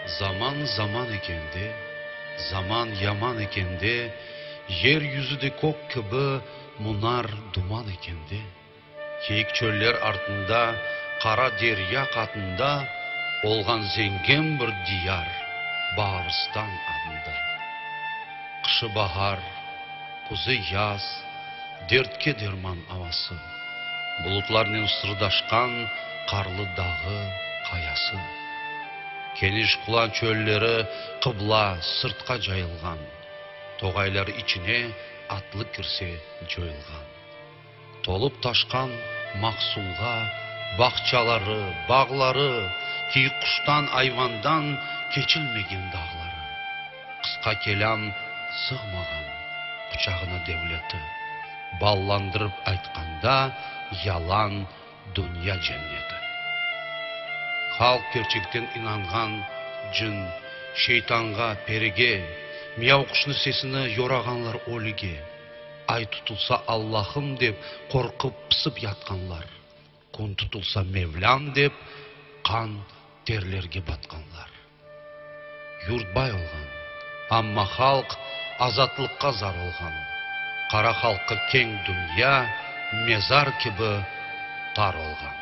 Zaman zaman ekende, zaman yaman ekende, Yer yüzü de kök kibi munar duman ekende, Kiyik çöller artında, qara derya qatında Olğan zengin bir diyar, Baarıstan adında. Qışı bahar, küzü yaz, dertke derman avası, Bulutlarnen sırdaşqan qarlı dağı, qayası. Keniş qulan çölleri qıbla, sırtqa cayılğan, Toğaylar içine atlı kirse coyulğan. Tolıp taşqan mahsulğa bağçaları, bağları, Kiyik quştan, ayvandan keçilmegen dağları. Qısqa kelâm sığmağan quçağına devleti, Ballandırıp aytqanda, yalan dünya cenneti. Halq kerçekten inanğan cın, şeytanğa, perige, Miyavquşnıñ sesini yorağanlar ölüge. Ay tutulsa Allahım dep qorqıp pısıp yatqanlar, Kün tutulsa Mevlâm dep qan terlerge batqanlar. Yurt bay olğan, amma halq azatlıqqa zar olğan. Qara halqqa keñ dünya mezar kibi tar olğan.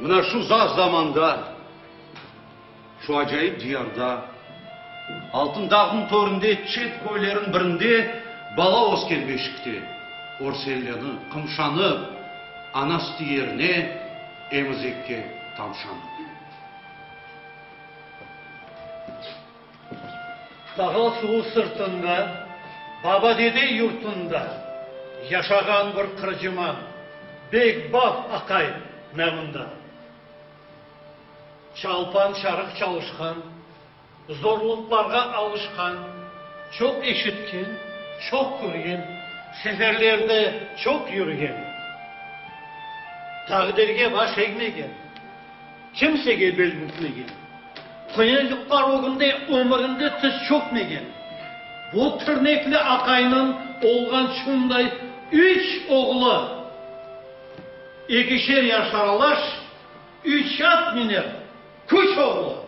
Mına şu zar zamanda. Şu acayip diyarda, Altın dağnıñ töründe, çet köylerin birinde bala ösken beşikte, örsellenip, qımşanıp, ana sütü yerine emizekke tamşanıp. Dağıl suvu sırtında, baba-dede yurtunda yaşağan bir qırcıman, Bekbav aqay namında. Çalpan çarıq çalışqan, zorluqlarğa alışqan, çoq eşitken, çoq körgen, seferlerde çoq yürgen. Taqdirge baş egmegen, kimsege bel bükmegen, qıyınlıqlar ögünde ömürinde tiz çökmegen bu tirnekli aqaynıñ olğan şunday üç oğlu, ekişer yaş aralaş, Üç at miner, küç oğlu.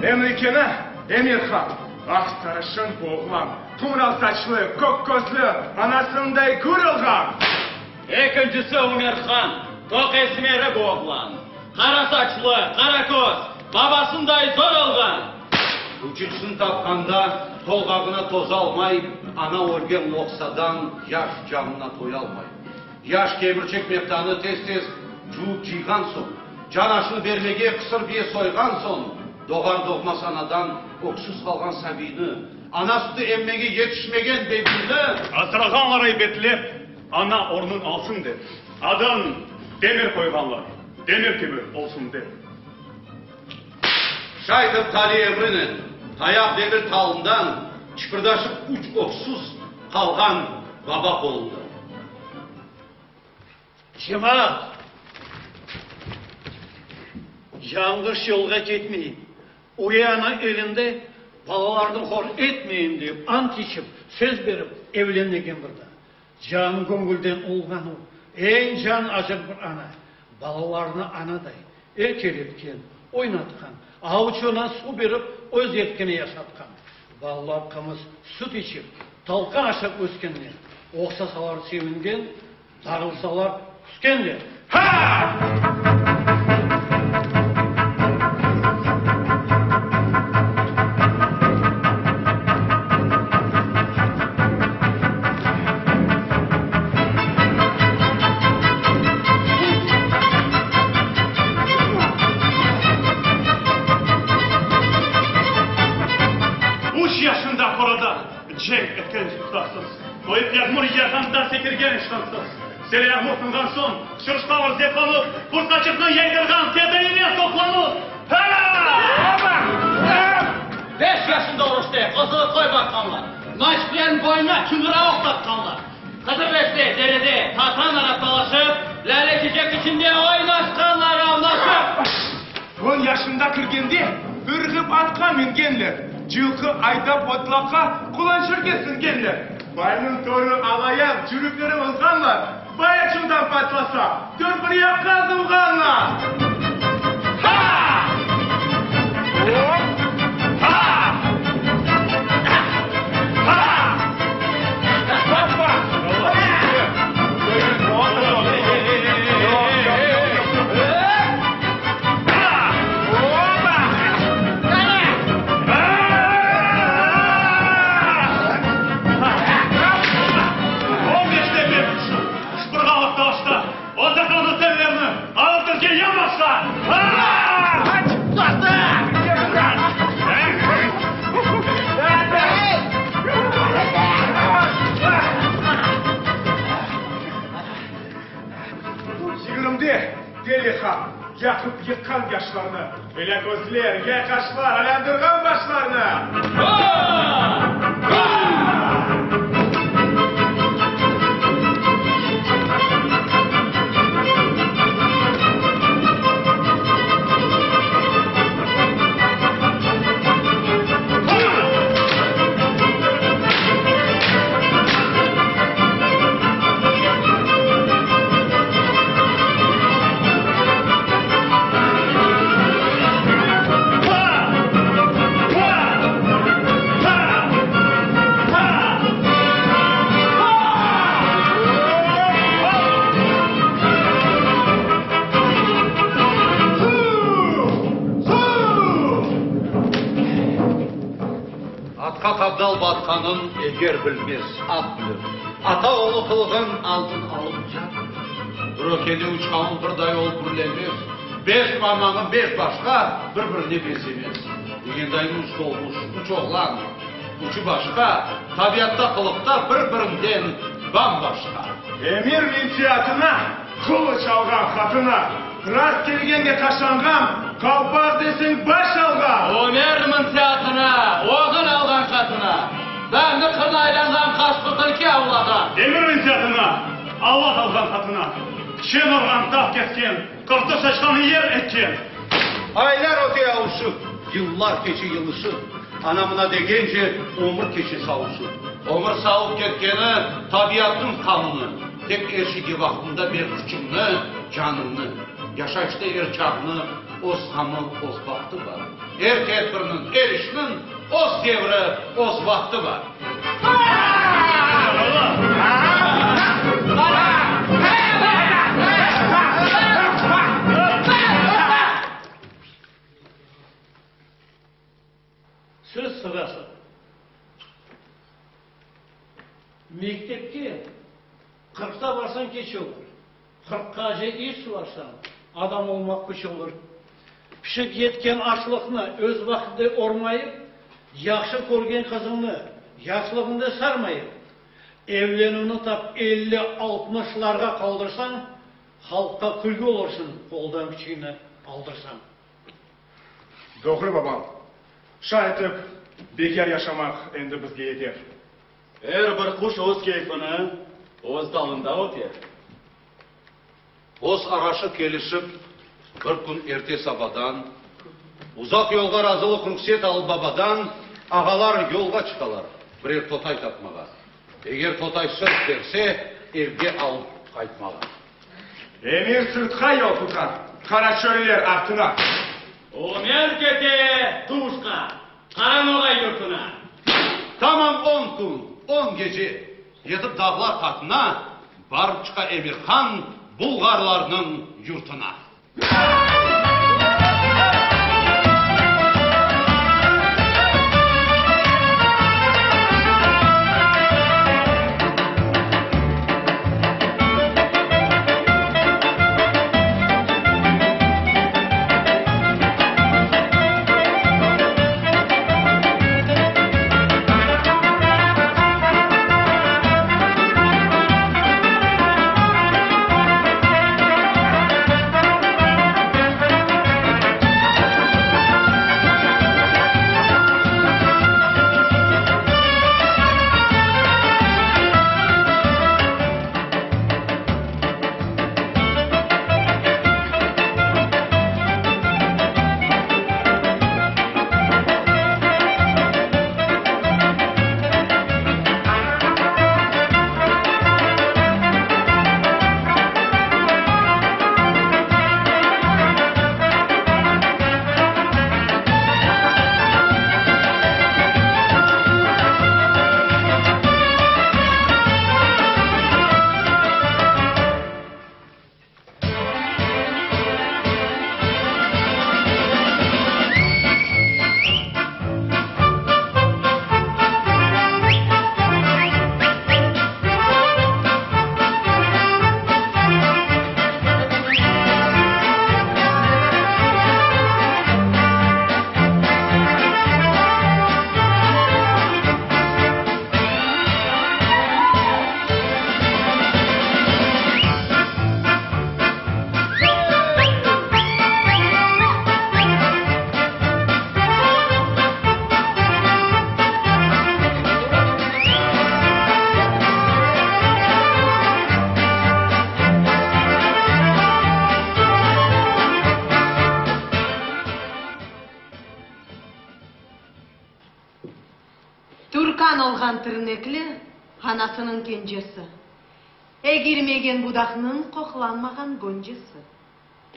Em üykeni, em Erhan, ah sarışın bu oğlan, qumral saçlı, kök közlü, anasınday gür olğan. Ekincisi Ümer han, toq esmeri bu oğlan, qara saçlı, qara köz, babasınday zor olğan. Üçüncisini tapqanda, tolğağına tozalmay, ana ölgen loqsadan yaş canına toyalmay. Yaş kemirçek meftanı tez-tez cuvıp cıyğan soñ, can aşını bermege qısır biye soyğan soñ, doğar-doğmaz anadan öksüz qalğan sabiyni, ana sütü emmege yetişmegen bebiyni, Asrağanlar eybetlep, Ana ornun alsın dep. Adın Demir qoyğanlar, demir kibi olsun dep. Şaytip taliy emrinen, tayaq degil talından, çıpırdaşıp üç öksüz qalğan baba qolunda. Cemaat! Yañğış yolğa ketmeyik. Üvey ana elinde balalarnı hor etmeyim dep ant içip, söz berip evlenmegen bir daa. Can göñülden olğan o, eñ can acır bir ana, balalarını anaday erkeletken, oynatqan, avuçına suv berip öz erkine yaşatqan. Balalar qımız, süt içip, talqan aşap öskenler, oqşasalar sevingen, darılsalar küskenler. Ha! Üç yaşında qorada cenk etken toqtavsız, Qoyup yağmur yağğanda sekirgen iştansız, Sel yağmur tınğan soñ, çırışqalar zevqlanıp, Qurtqaçıqnı yaydırğan kedi ile toqlanıp. Beş yaşında uruştı, qozılı qoy baqqanlar. Maçbilen boyuna çıñıravuq taqqanlar. Qıdırleste derede tatan arap talaşıp, lâle çiçek içinde oynaşqanlar avlaşıp. On yaşında kirgende ırğıp atqa mingenler, cılqı aydap otlaqqa qulançırge singenler. Baynıñ toru alayaq cürükleri olğanlar, bay açuvdan patlasa, dört bir yaqqa zuvğanlar. On beşte bir quşu, şıpırğalıq taşta, Otaqanı tellerni alıp tilge yamaşa. Yigirmide deli han yaqıp yıqqan yaşlarnı, Elâ közler, yay qaşlar aylandırğan başlarnı. Atqa qaptal batqanın eger bilmez, at bilir. Ata oğlu qılığın altın alıp yat bilir. Bir ökeni üç qavun birday olıp gürlenmez. Beş parmağı beş başqa bir-birine benzemez. Degendaynı üç doğmuş, üç oğlan, üçü başqa, tabiatta, qılıqta bir-birinden bam-başqa. Emir minse atına, qılıç alğan qatına, rast kelgenge taşlanğan, qalpaq deseñ baş alğan. Ömer minse atına, oğul alğan qatına, dağnı qırnı aylanğan qaşqı tilki avlağan. Emir minse atına, Allah alğan qatına, şen urğan tağ kesken, qırtı saçqan yer ekken. Aylar öte avuşıp, yıllar keçe yılışıp, ana-mına degence ömür keçe savuşıp. Ömür savup ketkeni tabiatnıñ qanunı, tek er şeyge vaqtında ber küçüñni, canıñnı. Yaşayışta er çağnı öz ğamı, öz bahtı bar. Er tedbirniñ, er işniñ öz devri, öz vaqtı bar. Söz sırası. Mektepke qırqta barsañ keç olur, qırqqace iş suvarsañ, adam olmaq küç olur. Pişip yetken aşlıqnı öz vaqtında ormayıp, yahşı körgen qızıñnı yaşlığıñda sarmayıp, evlenüvni tap elli-altmışlarğa qaldırsañ, halqqa külgü olursıñ, qoldan küçügini aldırsañ. Doğru, babam. Şay etip, bekâr yaşamaq endi bizge yeter. Er bir quş öz keyfini öz dalında öter. Öz araşı kelişip, bir kün erte sabadan, uzaq yolğa razılıq-ruhset alıp babadan, ağalar yolğa çıqalar, birer totay tapmağa. Eger totay söz berse, evge alıp qaytmağa. Emir sırtqa yol tuta, qara çöller artına. Ömer kete Tuvuşqa, Qara Noğay yurtuna. Tamam on kün, on gece yetip dağlar qatına, barıp çıqa Emir han bulğarlarnıñ yurtuna. Anasınıñ kencesi. Egilmegen budaqnıñ qoqlanmağan göncesi.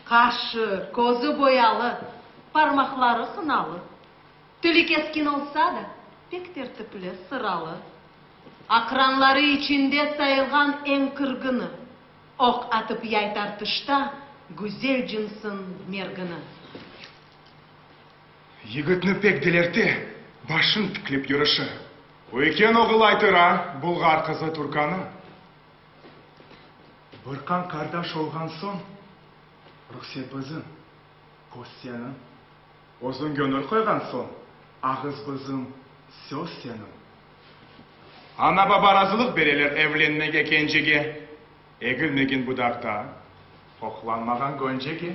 Qaşı, közü boyalı, parmaqları hınalı. Tili keskin olsa da, pek tertipli, sıralı. Aqranları içinde sayılğan eñ kirgini. Oq atıp yay tartışta güzel cınsıñ mergini. Yigitni pek delerte, başın tiklep yürüşi. Üyken oğul aytıra bulğar qızı Turkanı. Bir qan qardaş olğan soñ, ruhset bizim, köz seniñ. Özüñ göñül qoyğan soñ, ağız bizim, söz seniñ. Ana-baba razılıq bereler evlenmege kencege, egilmegen budaqta, qoqlanmağan göncege.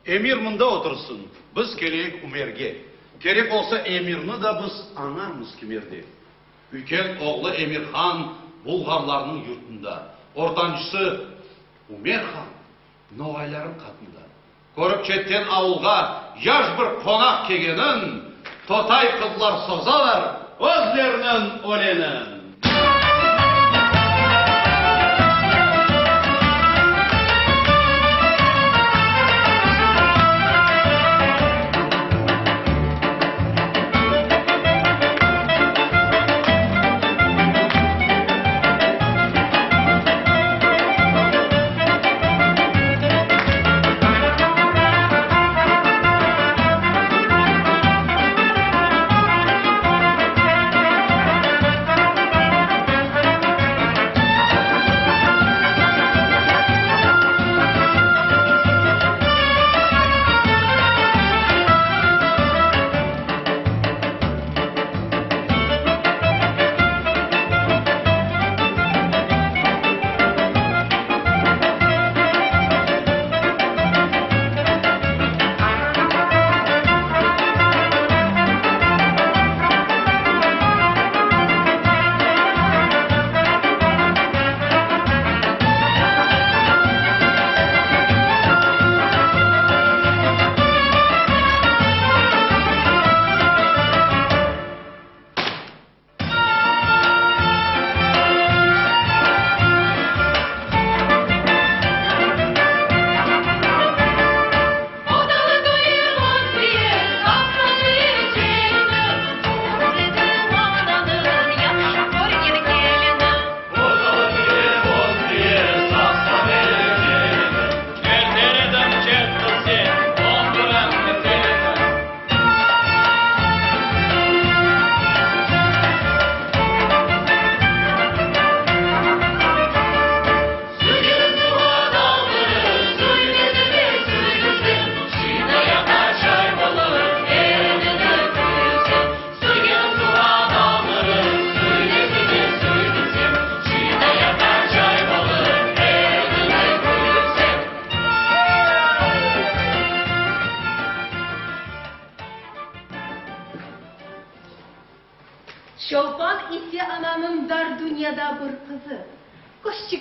Emir mında otursın, biz keleyik Ümerge. Kerek olsa emirni da biz añarmız kimerde. Üyken oğlu Emir han bulğarlarnıñ yurtunda, ortancısı Ümer han noğaylarnıñ qatında. Körip çetten avulğa yaş bir qonaq kelgenin, totay qızlar sozalar özleriniñ ölenin.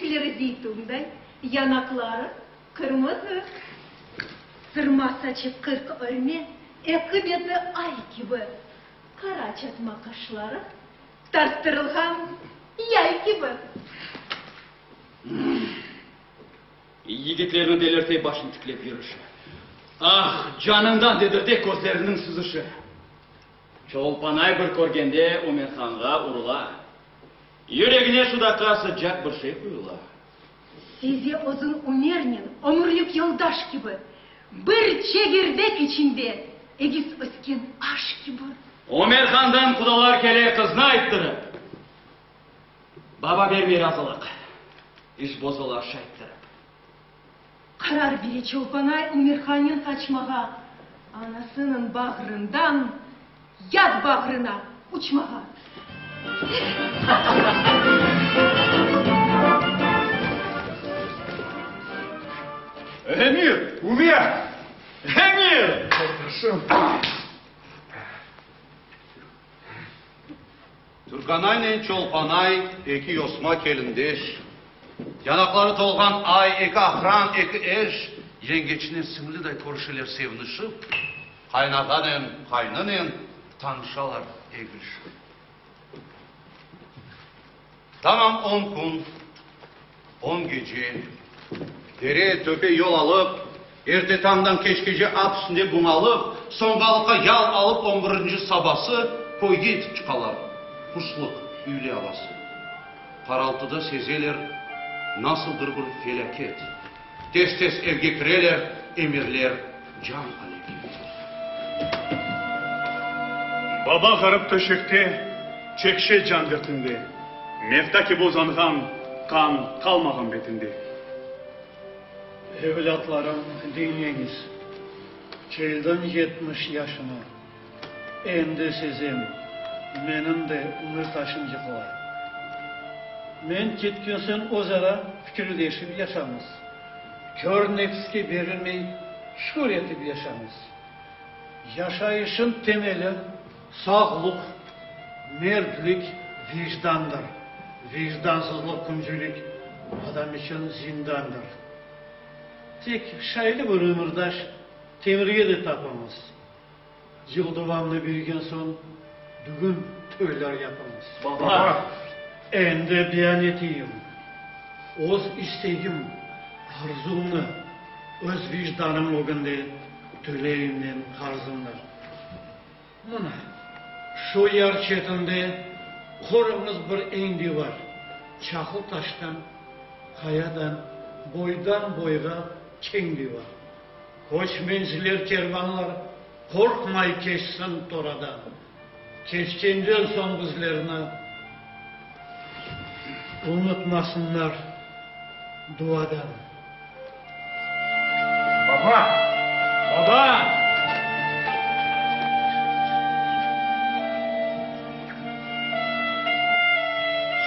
Kirpikleri zeytunday, yanaqları qırmızı. Sırma saçı 40 örme, eki beti ay kibi, qara çatma qaşları tarttırılğan yay kibi. Yigitlerni delirte başını tiklep yürüşi. Ah, canıñdan dedirte közleriniñ süzüşi. Çolpanay bir körgende Ümerhanğa urula. Yüregine şu daqqa sıcaq bir şey quyula. Size özün Ümernen ömürlik yoldaş kibi, bir çegirdek içinde egiz ösken aş kibi. Ümerhandan qudalar kele qıznı ayttırıp. Baba bermey razılıq, iş bozula şayttırıp. Qarar bere Çolpanay Ümerhannen qaçmağa, anasınıñ bağrından yat bağrına uçmağa. Emir! Ümer! Emir! Qardaşım! Türkanaynen Çolpanay eki yosma kelindeş, Yanaqları tolğan ay, eki aqran, eki eş, Yengeçinen siñliday körüşeler sevinişip, Qaynağanen, qaynınen tanışalar egilişip. Tamam on kün, on gece, dere, töpe yol alıp, erte tañdan keçkece at üstünde buñalıp, soñğalıqqa yal alıp on birinci sabası köyge yetip çıqalar, quşlıq, üyle avası. Qaraltıda sezeler nasıldır bir felâket. Tez-tez evge kireler, emirler can aleket. Baba ğarip töşekte, çekişe can dertinde, Mevta kibi uzanğan, qan qalmağan betinde. Evlâtlarım, diñleñiz, keldim 70 yaşıma, Endi sezem, menim de ömür taşım yıqıla. Men ketken soñ özara fikirleşip yaşañız. Kör nefske berilmey, şükür etip yaşañız. Yaşayışın temeli sağlıq, merdlik, vicdandır. Vicdansızlıq, küncülik adam içün zindandır. Tek şaylı bir ömürdaş temirge de tapıñız. Yıl devamında büyügen soñ dügün toylar yapamız. Baba! Endi beyan eteyim, öz istegim, arzumnı, öz vicdanım ögünde töleyim men qarzımnı. Mına, şu yar çetinde körüñiz bir eñ divar, çaqıl taştan, qayadan boydan-boyğa keñ divar. Köçmenciler, kervanlar qorqmay keçsin toradan. Keçkenden soñ bizlerni unutmasınlar duadan. Baba! Baba!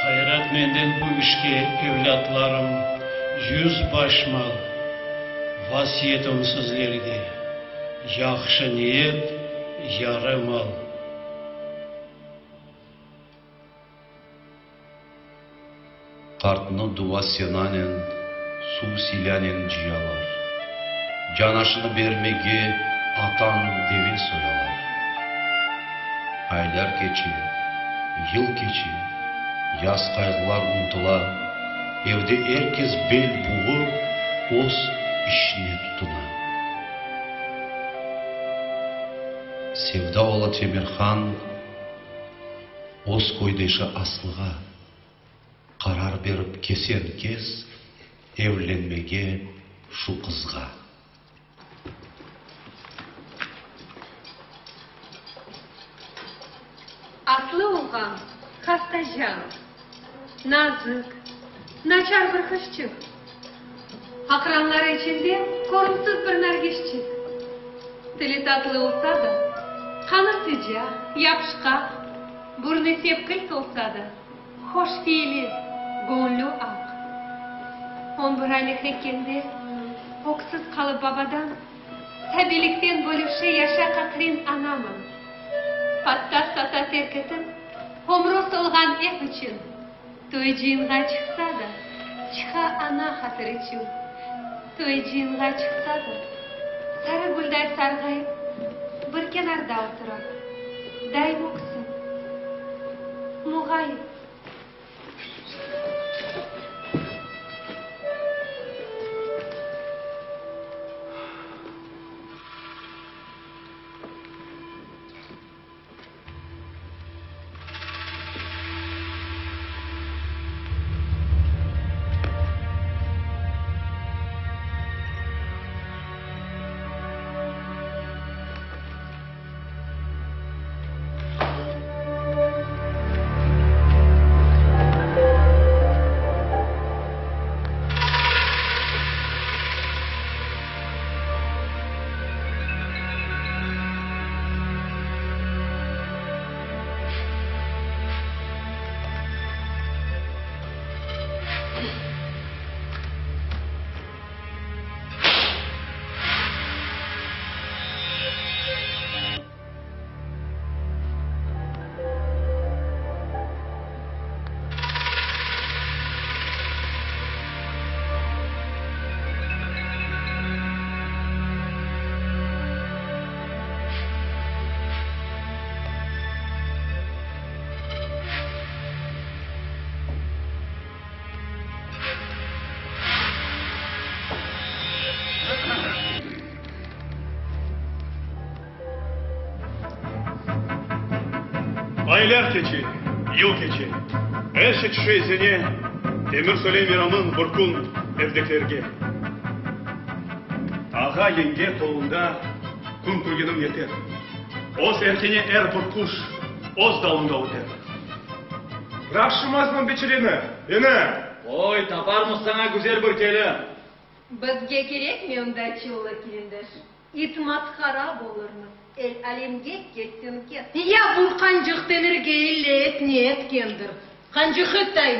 Hayrat menden bu işke, evlâtlarım, yüz baş mal. Vasiyetim sizlerge, yahşı niyet, yarı mal. Qartnı dua-senanen, suv-silânen cıyalar. Canaşını bermege atan deve soyalar. Aylar keçe, yıl keçe, yaz qayğılar unutıla, evde er kes bel buğıp öz işine tutuna. Sevda ola Temirhan öz köydeşi Aslığa. Qarar berip kesen-kes evlenmege şu qızğa. Aslı olğan hastacan, nazik, naçar bir qızçıq. Aqranları içinde körümsiz bir nargisçik. Tili tatlı olsa da, qanı sıcaq, yapışqaq, burnu sepkilt olsa da, hoş fiili, göñlü aq. On bir aylıq ekende, öksüz qalıp babadan, Sabilikten bölüşe yaşa qaqrin anamın. Patta-sata terk etip, ömrü solğan ev içün, toy-cıyınğa çıqsa da. Çıqa ana hatır içün. Toy-cıyınğa çıqsa da, sarı gülday sarğayıp, bir kenarda otura. Daim öksü. Muğayıp. Aylar keçe, yıl keçe. Er şey tüşe izine, Temir söyley meramın bir kün evdekilerge. Ağa, yenge qolunda kün körgenim yeter. Öz erkine er bir quş öz dalında öter. Bıraq şu mazlum beçereni, ene! Qoy, taparmız saña güzel bir kelin. Bizge kerekmi onday çullı kelindeş? İt mashara bolurmız, el-alemge kettin ket. Ya burqancıq Temirge ille et ne etkendir? Qancıq ittay,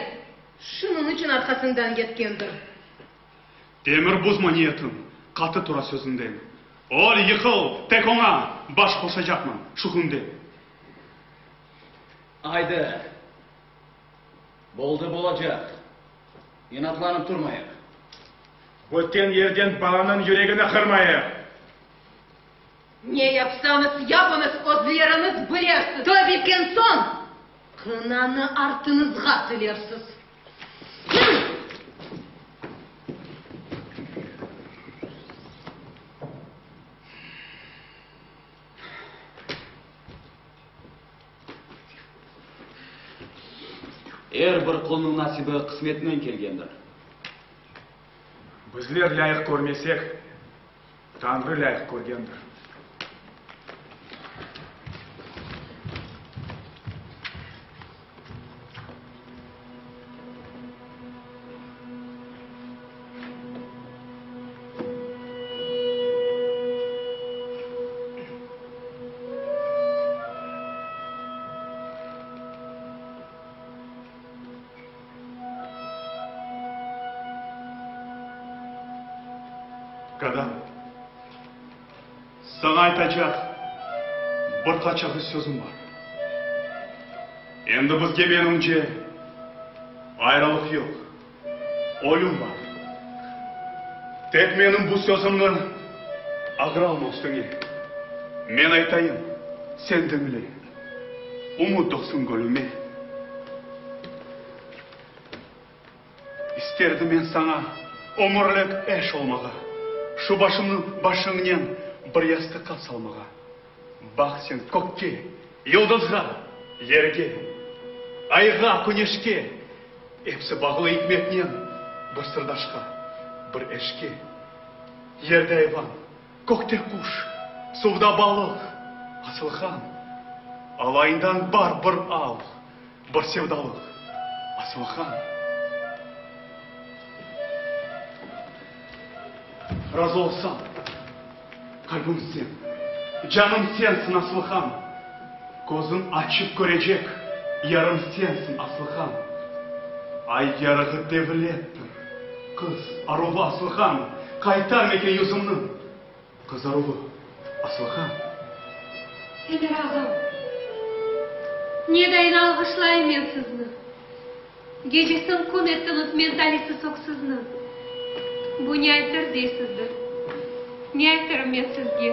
şunıñ içün arqasından ketkendir. Temir buzma niyetin, qatı tura sözünden. Öl, yıqıl, tek oña baş qoşacaqman şu künde. Aydı, boldı bolacaq, inatlanıp turmayıq. Ötken yerden balanıñ yüregini qırmayıq. Ne yapsañız yapıñız, özleriñiz bilersiz. Toy bitken soñ, qınanı artıñızğa tilersiz. Er bir qulnıñ nasibi qısmetinen kelgendir. Bizler lâyıq körmesek, Tañrı lâyıq körgendir. Kadâm, saña aytacaq bir qaç ağız sözüm bar. Endi bizge, menimce, ayrılıq yoq, ölüm bar. Tek menim bu sözümni ağır alma üstüñe. Men aytayım, sen diñle. Ümüt doğsun gönlüme. İsterdim men saña ömürlik eş olmağa, Şu başımnı başıñnen bir yastıqqa salmağa. Baq sen kökke, yıldızğa, yerge, Ayğa, küneşke, episi bağlı ikmetnen Bir sırdaşqa, bir eşke. Yerde ayvan, Kökte quş, suvda balıq, Asılhan, Alayından bar bir al, bir sevdalıq, Asılhan. Razı olsañ, qalbim sen, canım sensiñ, Asılhan, Közüm açıp körecek yarım sensiñ, Asılhan. Ay yarığı devlettir, qız aruvı, Asılhan, Qaytar meken yüzümni, qız aruvı, Asılhan. Temir ağam, ne dayın alğışlayım men sizni. Gecesin kün ettiñiz men talihsiz öksüzni. Bu ne aytır deysizdir? Ne aytırım men sizge?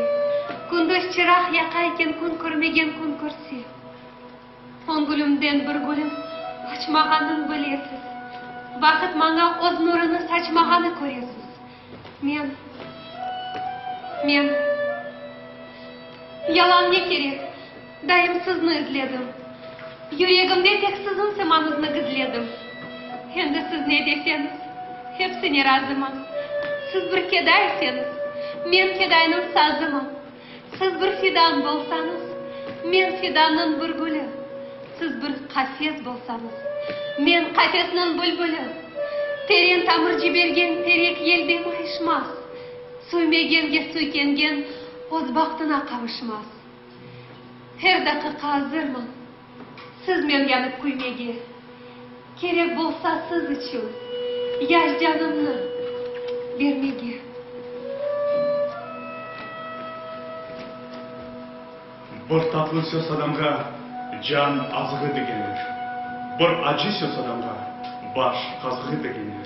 Kündüz çıraq yaqa eken kün körmegen kün körse. On gülümden bir gülüm açmağanın bilesiz. Vaqıt maña öz nurını saçmağanı köresiz. Men, men, yalan ne kerek, daim sizni izledim. Yüregimde tek siziñ sımañıznı gizledim. Endi siz ne deseñiz, hepsine razıman. Siz bir kedayseñiz, men kedaynıñ sazıman. Siz bir fidan bolsañız, men fidannıñ bir gülü. Siz bir qafes bolsañız, men qafesniñ bülbülü. Teren tamır cibergen terek yelde mayışmaz, Suymegenge suykengen öz bahtına qavuşmaz. Her daqiqa azırman sizmen yanıp küymege, Kerek bolsa siz içün yaş canımnı bermege. Bir tatlı söz adamğa can azığı degenler, bir acı söz adamğa baş qazığı degenler.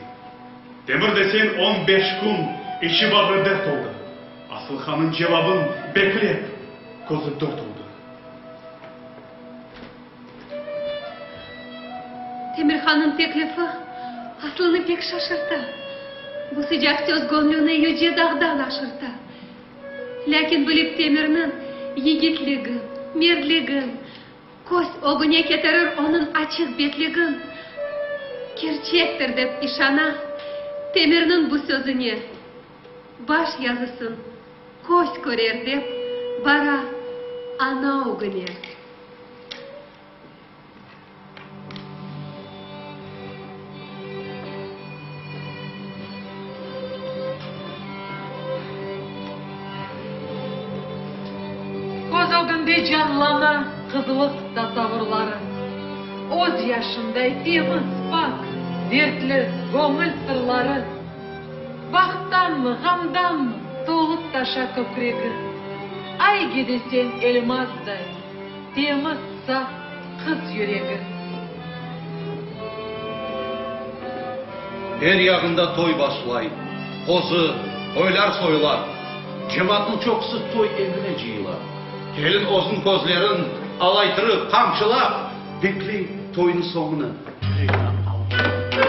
Temir deseñ on beş kün içi-bağrı dert oldı, Asılhanıñ cevabın beklep közü dört oldı. Temirhannıñ teklifi Aslını pek şaşırta. Bu sıcaq söz göñlüni yüce dağdan aşırta. Lâkin bilip Temirniñ yigitligin, merdligin, köz ögüne ketirir onıñ açıq betligin, kerçektir dep işana Temirniñ bu sözüne, baş yazısın köz körer dep bara ana ögüne. Köz ögünde canlana qızlıq tasavurları. Öz yaşınday temiz, pak, dertli göñül sırları. Bahttanmı, ğamdanmı tolıp taşa kökregi. Aygi desen elmazday temiz, saf qız yüregi. Er yağında toy başlay, qozı, qoylar soyula, cemaatnıñ çoqusı toy evine cıyıla. Kelin özüniñ közlerin alaytırıp, qamçılap, bekley toynıñ soñunı, yüregini alğılap.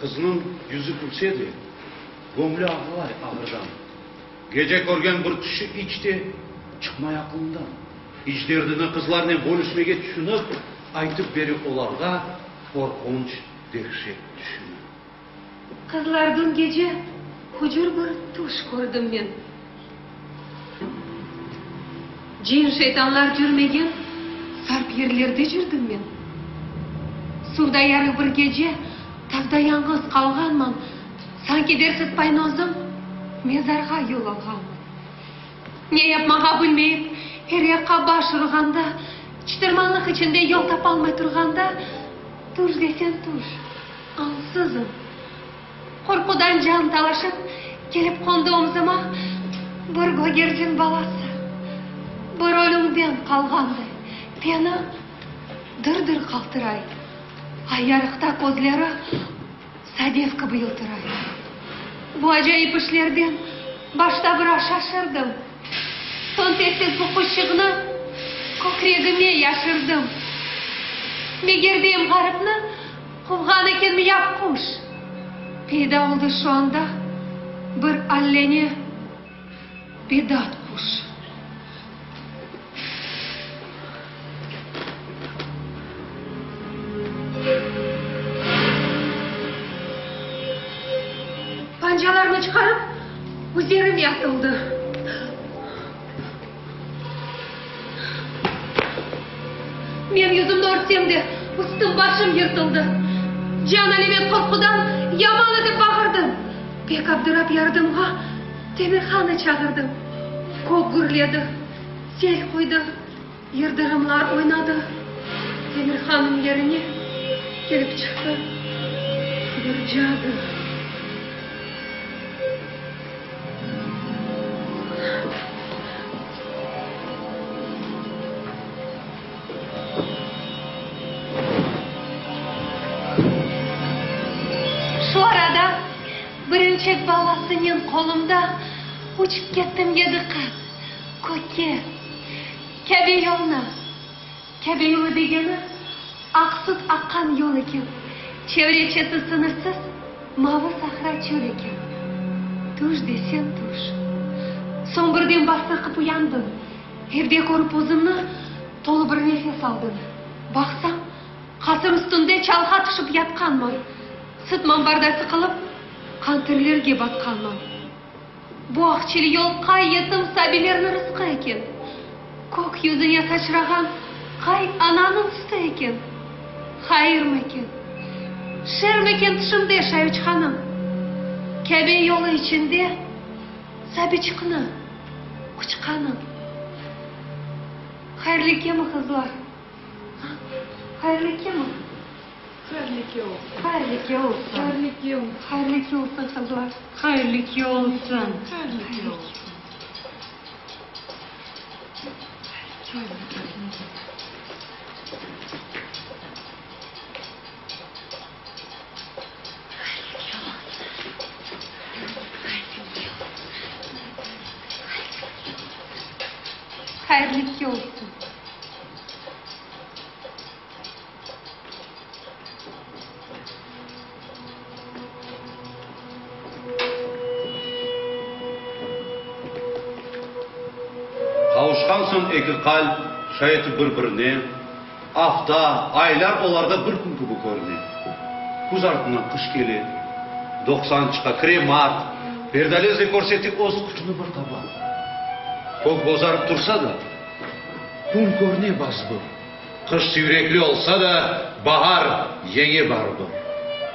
Qıznıñ yüzü külse de, göñlü ağlay ağırdan. Gece körgen bir tüşü iç de çıqmay aqlından. İç derdini qızlarnen bölüşmege tüşünip, aytıp bere olarğa qorqunç dehşet tüşüni. Qızlar, dün gece hucur bir tüş kördim men. Cin-şeytanlar cürmegen sarp yerlerde cürdim men. Suvda yarı bir gece tavda yañğız qalğanman, sanki dersiz paynozım mezarğa yol alğanman. Ne yapmağa bilmeyip, er yaqqa baş urğanda, çıtırmanlıq içinde yol tapalmay turğanda, tüş desen tüş, añsızın, qorqudan can talaşıp, kelip qondı omzuma bir gögercin balası, bir ölümden qalğanday, teni dır-dır qaltıray, ay yarıqta közleri Sadef kibi yıltıray. Bu acayip işlerden başta biraz şaşırdım. Soñ tez-tez bu quşçığını kökregime yaşırdım. Meger deyim ğaripni quvğan eken miyap quş. Peyda oldı şu anda bir allene bedat quş. Pancalarını çıqarıp, üzerime atıldı. Men yüzümni örtsem de, üstüm-başım yırtıldı. Can alemet qorqudan yaman etip bağırdım. Pek abdırap yardımğa Temirhanı çağırdım. Kök gürledi, sel quydı, yıldırımlar oynadı. Temirhanıñ yerine kelip çıqtı bir cadı. Şu arada birinçek balasınen qolumda uçıp kettim yedi qat kökke, Kâbe yoluna. Kâbe yolu degeni, aq süt aqqan yol eken, çevre-çeti sıñırsız mavı sahra çöl eken. Tüş deseñ tüş. Soñ birden bastırqıp uyandım. Evde körip özümni, tolu bir nefes aldım. Baqsam, qasır üstünde çalğa tüşip yatqanman. Sıtmam barda sıqılıp, qan-terlerge batqanman. Bu aqçil yol qay yetim sabiylerniñ rızqı eken? Kök yüzüne saçrağan qay ananıñ sütü eken? Hayırmı eken, şermi eken tüşümde şay uçqanım? Kâbe yolu içinde sabiçıqnı quçqanım. Hayırlıkemi, qızlar? Hayırlıkemi? Hayırlıke olsun. Hayırlıke olsun. Hayırlıke olsun. Hayırlıke olsun, qızlar. Hayırlıke olsun. Hayırlıke olsun. Hayırlıke olsun. Qavuşqan soñ eki qalp şay etip bir-birine, afta, aylar olarğa bir kün kibi körüne. Küz artından qış kele, 90 çıqa, kire mart, Perdalez de körsete öz küçüni bir taba. Kök bozarıp tursa da, kün körüne bazı bir. Qış süyrekli olsa da, baar yeñe barıbir.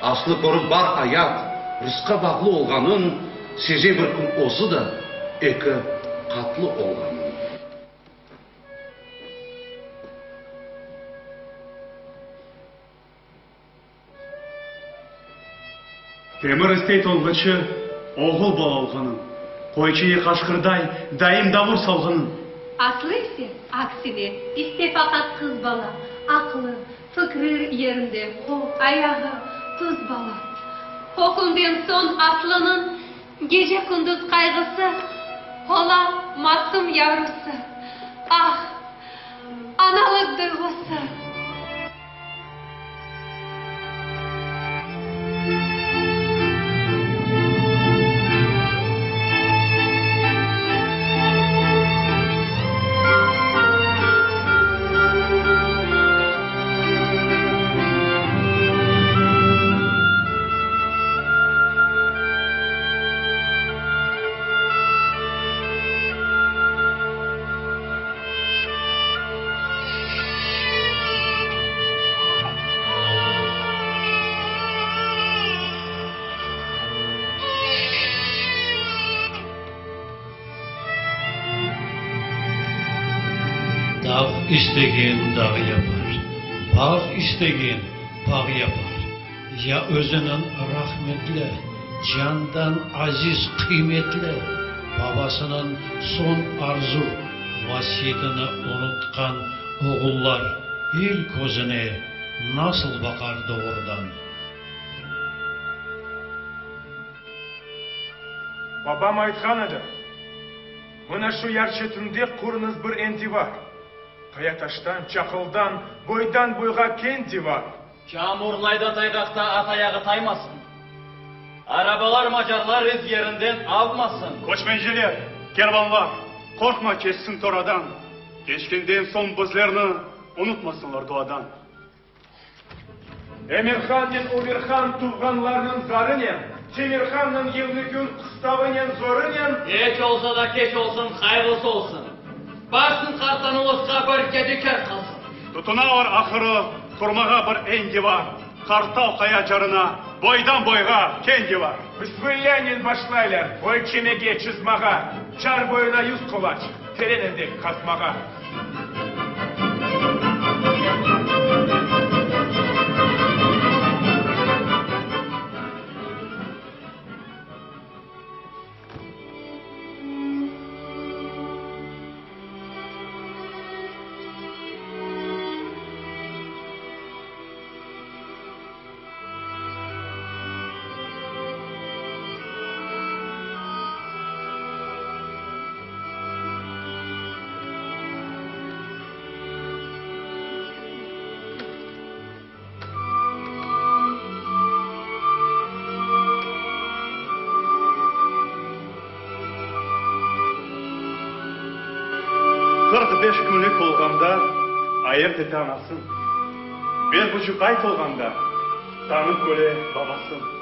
Aslı körip bar ayat, rızqa bağlı olğanın, seze bir kün özü da eki qatlı olğanın. Temir istey tonğıçı oğul bala olğanın, Qoyçıyı qaşqırday daim davur salğanın. Aslı ise, aksine, iste faqat qız bala, Aqlı, fikri yerinde, qol, ayağı tuz bala. O künden soñ Aslınıñ gece-kündüz qayğısı Ola masum yavrusı. Ah, analıq duyğusı! İstegen dağ yapar, Bağ istegen bağ yapar. Ya özüniñ rahmetli, candan aziz, qıymetli babasınıñ soñ arzu, vasiyetini unutqan oğullar el közüne nasıl baqar doğrudan? Babam aytqan edi, Mına şu yar çetinde qurıñız bir endivar. Qaya taştan, çaqıldan, boydan-boyğa keñ divar. Çamurlayda tayğaqta at ayağı taymasın, Arabalar macarlar iz yerinden avmasın. Köçmenciler, kervanlar, qorqma keçsin toradan, Keçkenden soñ bizlerni unutmasınlar duadan. Emirhannen Umirhan tuvğanlarnıñ zarınen, Temirhannıñ yılnı-kün qıstavınen, zorınen. Eç olsa da keç olsun, hayırlısı olsun. Barsın qartan ulısqa bir yadigar qalsın. Tutunalar ahırı qurmağa bir endivar, Qartal qaya carına boydan-boyğa keñ divar. Bismillânen başlaylar ölçemege, çızmağa, Car boyuna yuz qulaç teren endek qazmağa. 45 künlük olğanda ayırt ete anasın. Beş buçuq ay tolğanda tanıp köre babasın.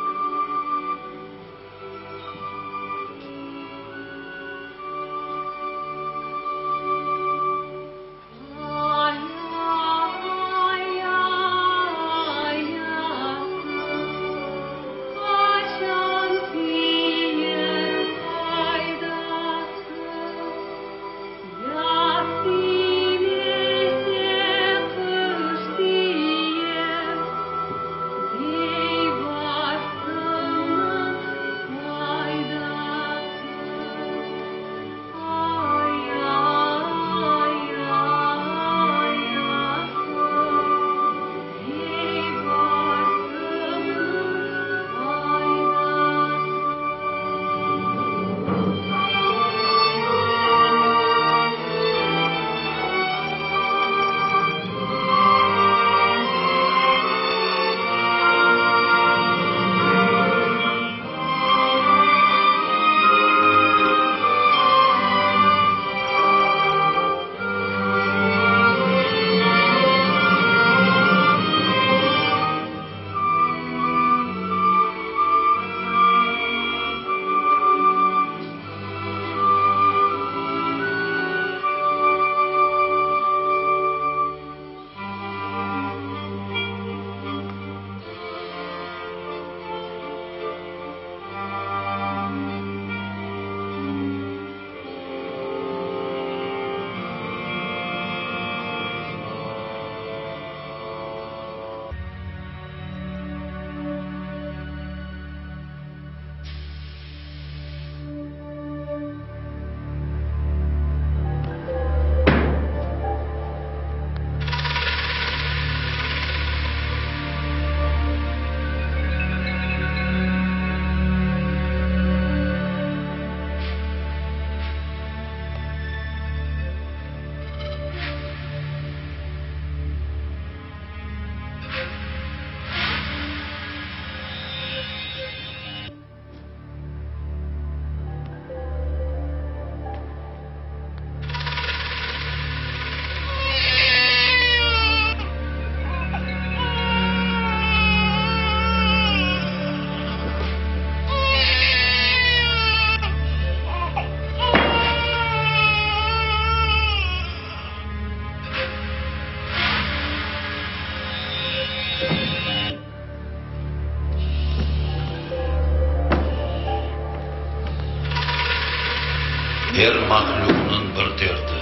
Er mahlüqnıñ bir derdi.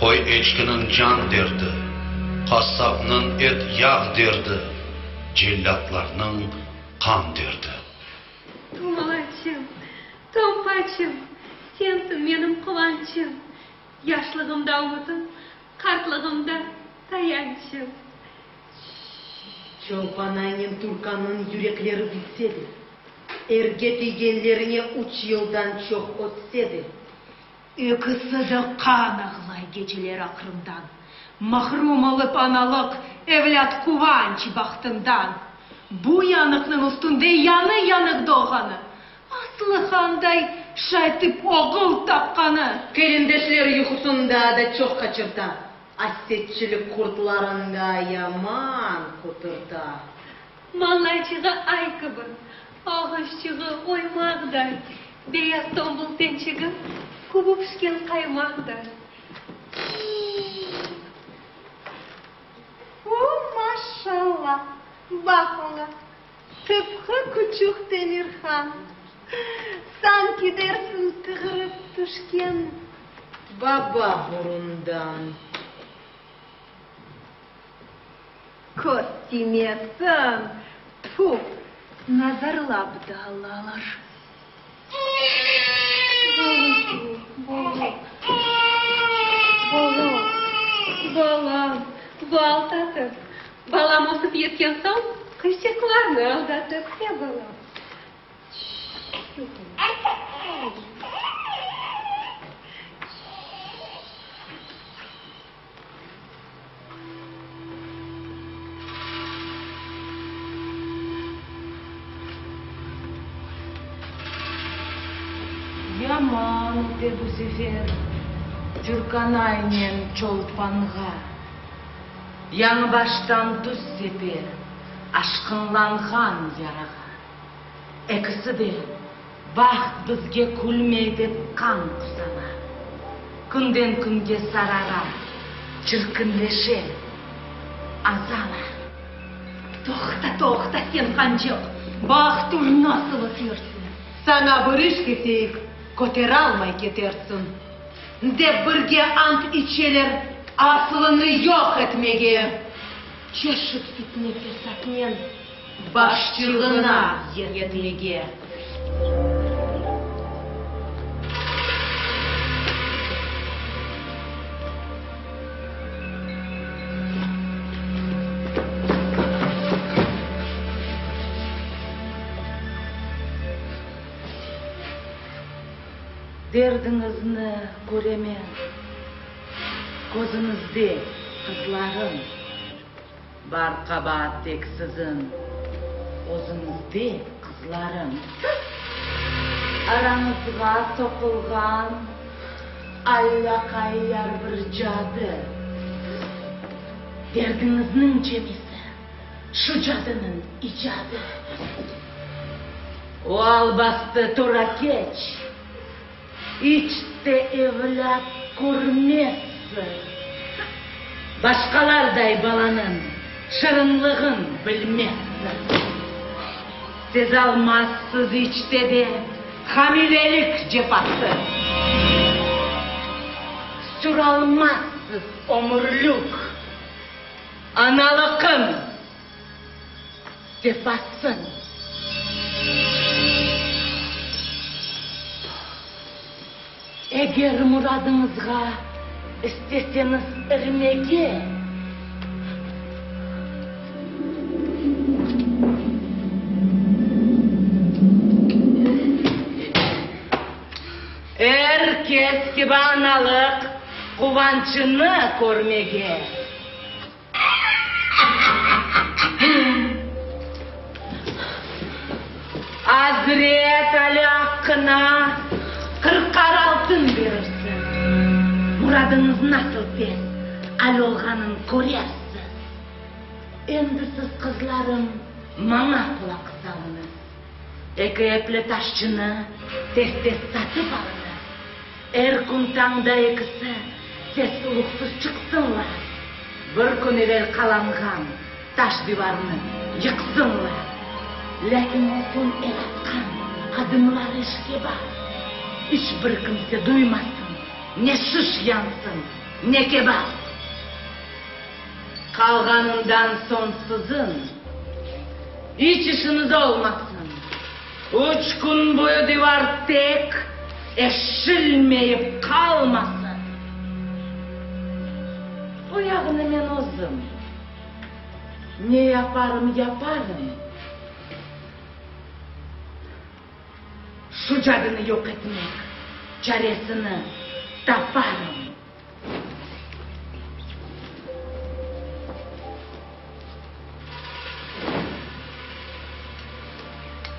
Qoy-eçkiniñ can derdi, qassapnıñ et-yağ derdi, cellâtlarnıñ qan derdi. Tumalaçım, tompaçım, sensiñ menim quvançım, Yaşlığımda ümütim, qartlığımda tayançım. Çolpanaynen Turkanıñ yürekleri bitse de, erge tiygenlerine üç yıldan çoq ötse de, Ekisi de qan ağlay geceler aqrından, Mahrum olıp analıq, evlât quvanç bahtından. Bu yanıqnıñ üstünde yañı yanıq doğğanı, Aslıhanday şaytip oğul tapqanı. Kelindeşler yuqusında da çoq qaçırta, Asetçilik qurtlarında yaman quturta. Mañlayçığı ay kibi, ağızçığı oymaqday, Beyaz tombul tençigi kubu pişken qaymaqday. O, maşalla, baq oña, tıpqı küçük Temirhan. Sanki dersiñ tığırıp tüşken baba burundan. Köz tiymesin, tfu, nazarlap da alalar. Balam, balam, bal tatıp, balam ösip yetken soñ, qızçıqlarnı aldatıp, ya balam. Yaman öte bu sefer Türkanaynen Çolpanğa. Yañı baştan tuz sepe aşqınlanğan yarağa. Ekisi de baht bizge külmey dep qan qusalar. Künden künge sarara, çirkinleşe, azala. Toqta, toqta sen, qancıq, baq tur nasıl ötersiñ. Saña bir iş keseyik, köteralmay ketersiñ, dep birge ant içeler aslını yoq etmege. Çeşit fitne-fesatnen Başçılığına yetmege. Derdiñizni köremen közüñizde, qızlarım. Bar qabaat tek siziñ özüñizde, qızlarım. Arañızğa soqulğan allaqayyar bir cadı. Derdiñizniñ cemisi şu cadınıñ icadı. O albastı tura keç, İç te evlât körmezsiz. Başqalarday balanıñ şırınlığın bilmezsiz. Sezalmazsız iç te de hamilelik cefası. Süralmazsız ömürlük analıqın Sefasın. Eger muradıñızğa isteseñiz irmege. Er kes kibi analıq quvançını körmege. Azret Ali aqqına qırqar altın berirsiz, muradıñız nasıl tez al olğanın körersiz. Endi siz, qızlarım, maña qulaq salıñız. Eki epli taşçını tez-tez satıp alıñız. Er kün tañda ekisi ses-soluqsız çıqsınlar, bir kün evel qalanğan taş divarnı yıqsınlar. Lâkin olsun el atqan adımlar işke bar, iç bir kimse duymasın, ne şiş yansın. Ne kebap. Qalğanından soñ siziñ iç işiñiz olmasın. Üç kün boyu divar tek eşilmeyip qalmasın. O yağını men özüm ne yaparım yaparım. Şu cadını yoq etmek çaresini taparım.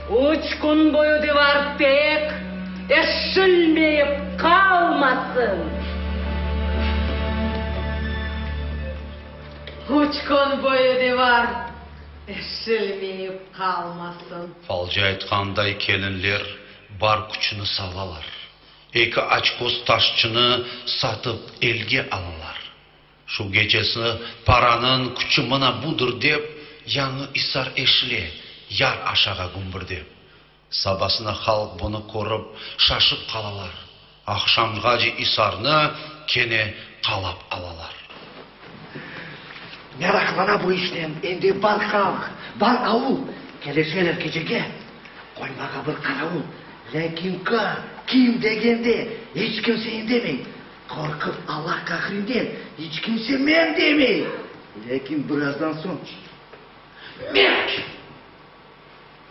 Üç kün boyu divar tek eşilmeyip qalmasın. Üç kün boyu divar eşilmeyip qalmasın. Falcı aytqanday kelinler bar küçüni salalar. Eki açköz taşçını satıp elge alalar. Şu gecesi paranıñ küçü mına budır dep, yañı isar eşile, yar aşağa gümbürdep. Sabasına halq bunı körip şaşıp qalalar. Aqşamğace isarnı kene qalap alalar. Meraqlana bu işnen endi bar halq, bar avul. Kelişeler gecege qoymağa bir qaravul. Lâkin ka, kim degende, iç kimse indemey. Qorqıp Allah qahrinden iç kimse men demey. Lâkin birazdan soñ, Men!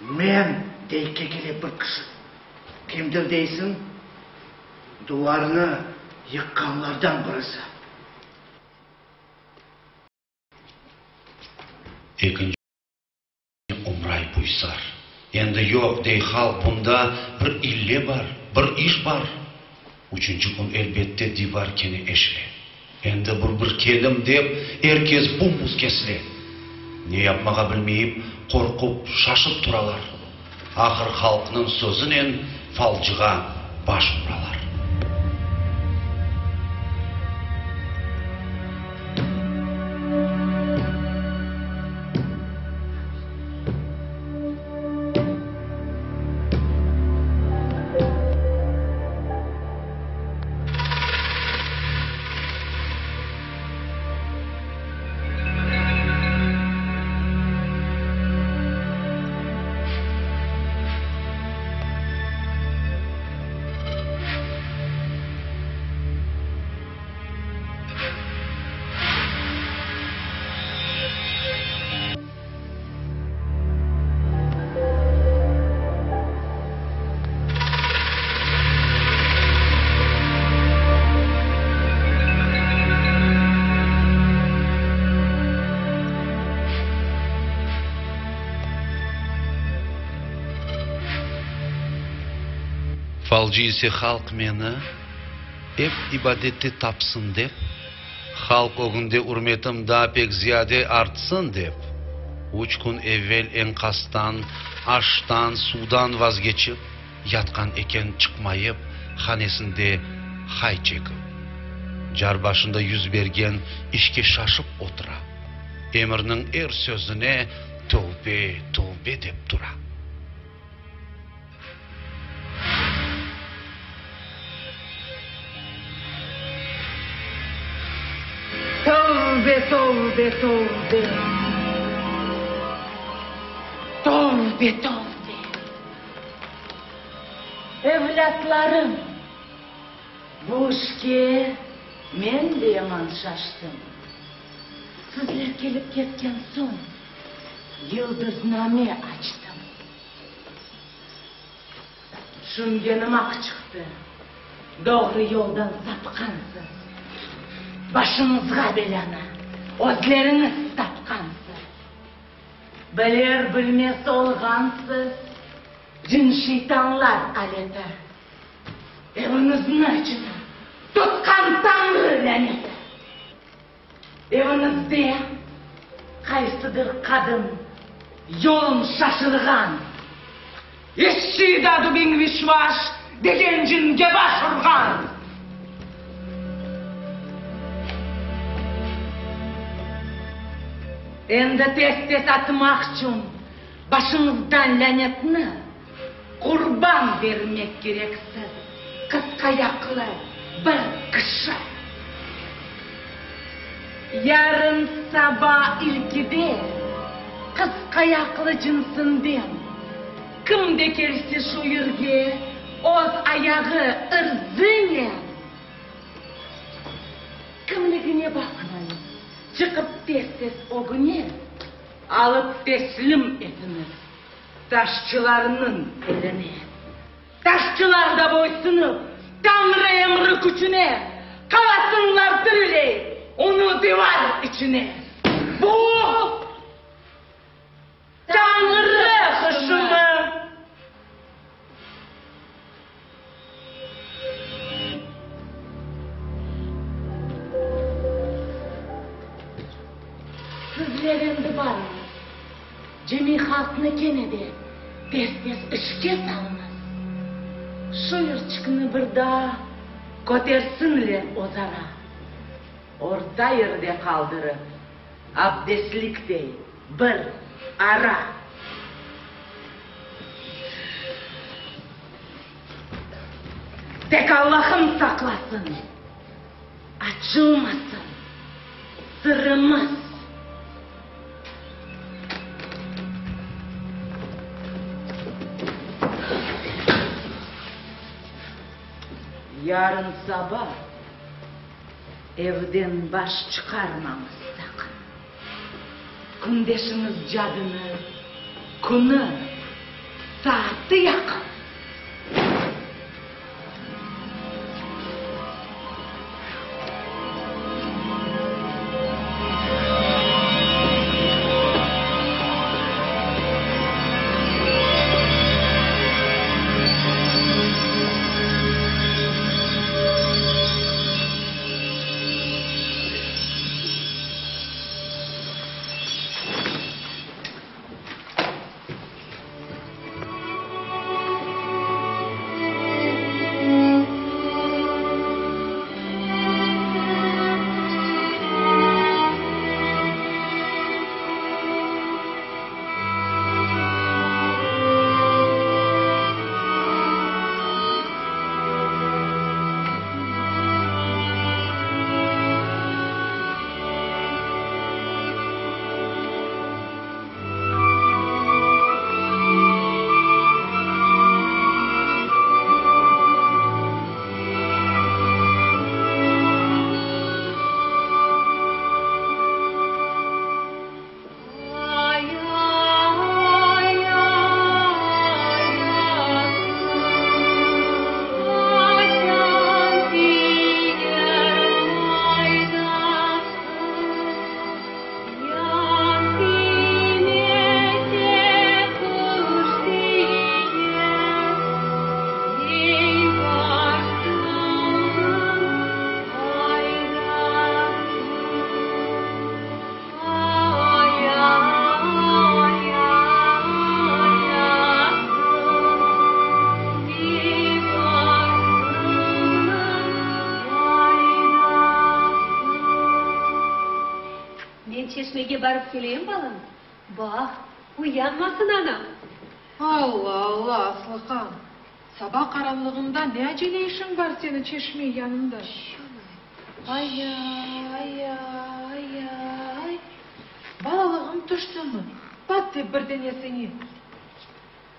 Men, dey kekelep bir kişi. Kimdir deysiñ? Duvarnı yıqqanlardan birisi. Ekinci Umray Buysar. Endi yoq, dey halq, bunda bir ille bar, bir iş bar. Üçünci kün elbette divar kene eşile. Endi bir bir kelim dep, er kes bum-buz kesile. Ne yapmağa bilmeyip, qorqup, şaşıp turalar. Ahır halqnıñ sözünen falcığa baş uralar. Falcı ise halq meni ep ibadette tapsın dep, halq ögünde ürmetim daa pek ziyade artsın dep, üç kün evvel eñqastan, aştan, suvdan vazgeçip, yatqan eken çıqmayıp, hanesinde hay çekip, car başında yüz bergen işke şaşıp otura. Emirniñ er sözüne tövbe, tövbe dep tura. Tövbe, tövbe, tövbe. Tövbe, tövbe. Evlâtlarım, bu işke men de yaman şaştım. Sizler kelip ketken soñ, yıldızname açtım. Tüşüngenim aq çıqtı. Doğru yoldan sapqansız. Başıñızğa belânı özleriñiz tapqansız. Biler-bilmez olğansız cin-şeytanlar aleti. Eviñizni içini tutqan Tañrı lâneti. Eviñizde qaysıdır qadın yolun şaşırğan, İşçi da dubin vişvaş degen cinge baş urğan. Endi tez-tez atmaq içün başıñızdan lânetni qurban bermek kereksiz, qısqayaqlı bir kişi. Yarın saba ilkide qısqayaqlı cınsınden kim de kelse şu yerge öz ayağı ırzınen, kimligine baqmayıp, çıqıp tez-tez ögüne alıp teslim etiñiz taşçılarnıñ eline. Taşçılar da boysunıp Tañrı emri küçüne, qalasınlar tiriley onı divar içine. Bu, Tañrı hışımı. Sizler endi barıñız, cemiy halqnı kene de tez-tez işke salıñız. Şu yırçıqnı bir daa kötersinler özara, orta yerde qaldırıp, abdestliktey bir ara. Tek Allahım saqlasın, açılmasın sırrımız. Yarın saba evden baş çıqarmañız saqın. Kündeşiñiz cadını, künü, saatı yaqın. Men çeşmege barıp keleyim, balam? Baq, uyanmasın anam. Alla, alla, Aslıhan, saba qaranlığında ne acele işiñ bar seniñ çeşme yanında? Ay-ay-ay-ay-ay, balalığım tüştimi, pat dep birden esiñe?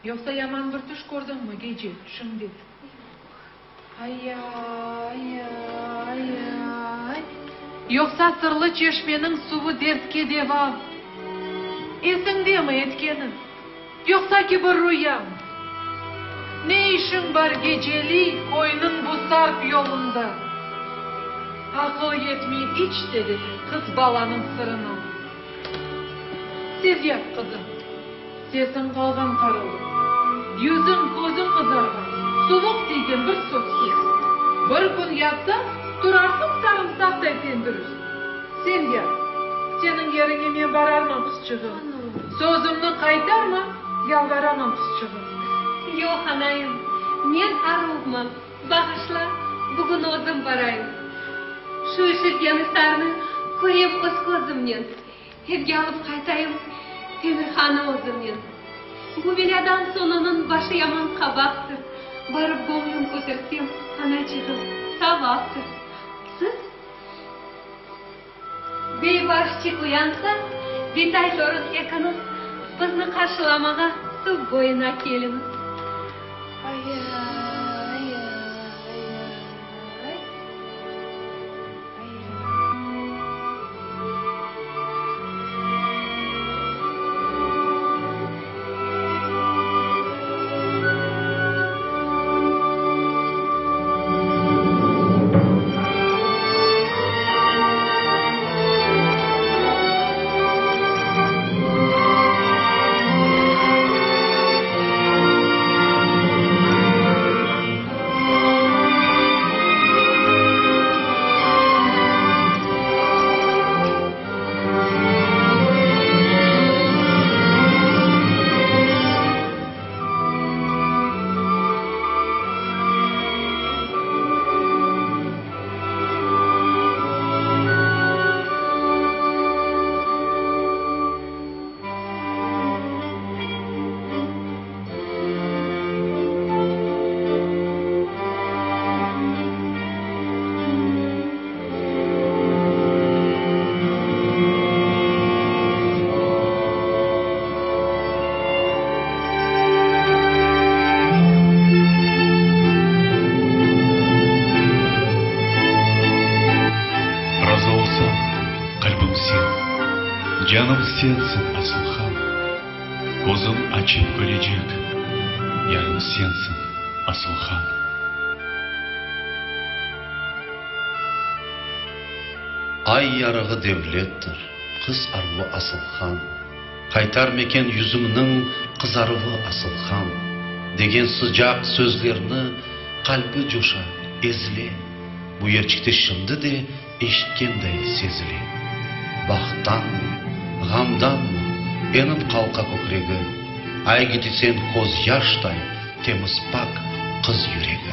Yoqsa yaman bir tüş kördiñmi gece tüşüñde? Ay-ay-ay-ay, yoqsa sırlı çeşmeniñ suvu dertke deva? Esiñdemi etkeniñ, yoqsa ki bir ruyamı? Ne işiñ bar geceliy köyniñ bu sarp yolunda? Aqıl yetmey iç de de qız balanıñ sırına. Tez yat, qızım, sesiñ qalğan qarıldı, yüzüñ, közüñ qızarğan, suvuq tiygen bir sözsiz. Bir kün yatsañ, turarsıñ sarımsaqday tendürist. Sen yat, seniñ yeriñe men bararman, qızçığım. Sözümni qaytarma, yalvaraman, qızçığım. Yoq, anayım, men aruvman. Bağışla, bugün özüm barayım. Şu işilgen isarnı körem öz közümnen. Evge alıp qaytayım Temirhanı özümnen. Bu belâdan soñ onıñ başı yaman qabaqtır. Barıp göñlün kötersem, anaçığım, savaptır. Siz? Beybarsçik uyansa, bitay torun ekiñiz bizni qarşılamağa suv boyuna keliñiz. Ay-ay-ay-ay. Razı olsañ, qalbim sen, canım sensiñ, Asılhan. Közüm açıp körecek yarım sensiñ, Asılhan. Ay yarığı devlettir, qız aruvı Asılhan. Qaytarmeken yüzümniñ qızaruvı Asılhan. Degen sıcaq sözlerni qalbi coşa, ezile. Bu yerçikte şimdi de Eşitkenday sezile. Bahttanmı, ğamdanmı, enip qalqa kökregi, Aygidi sen közyaştay temiz-pak qız yüregi.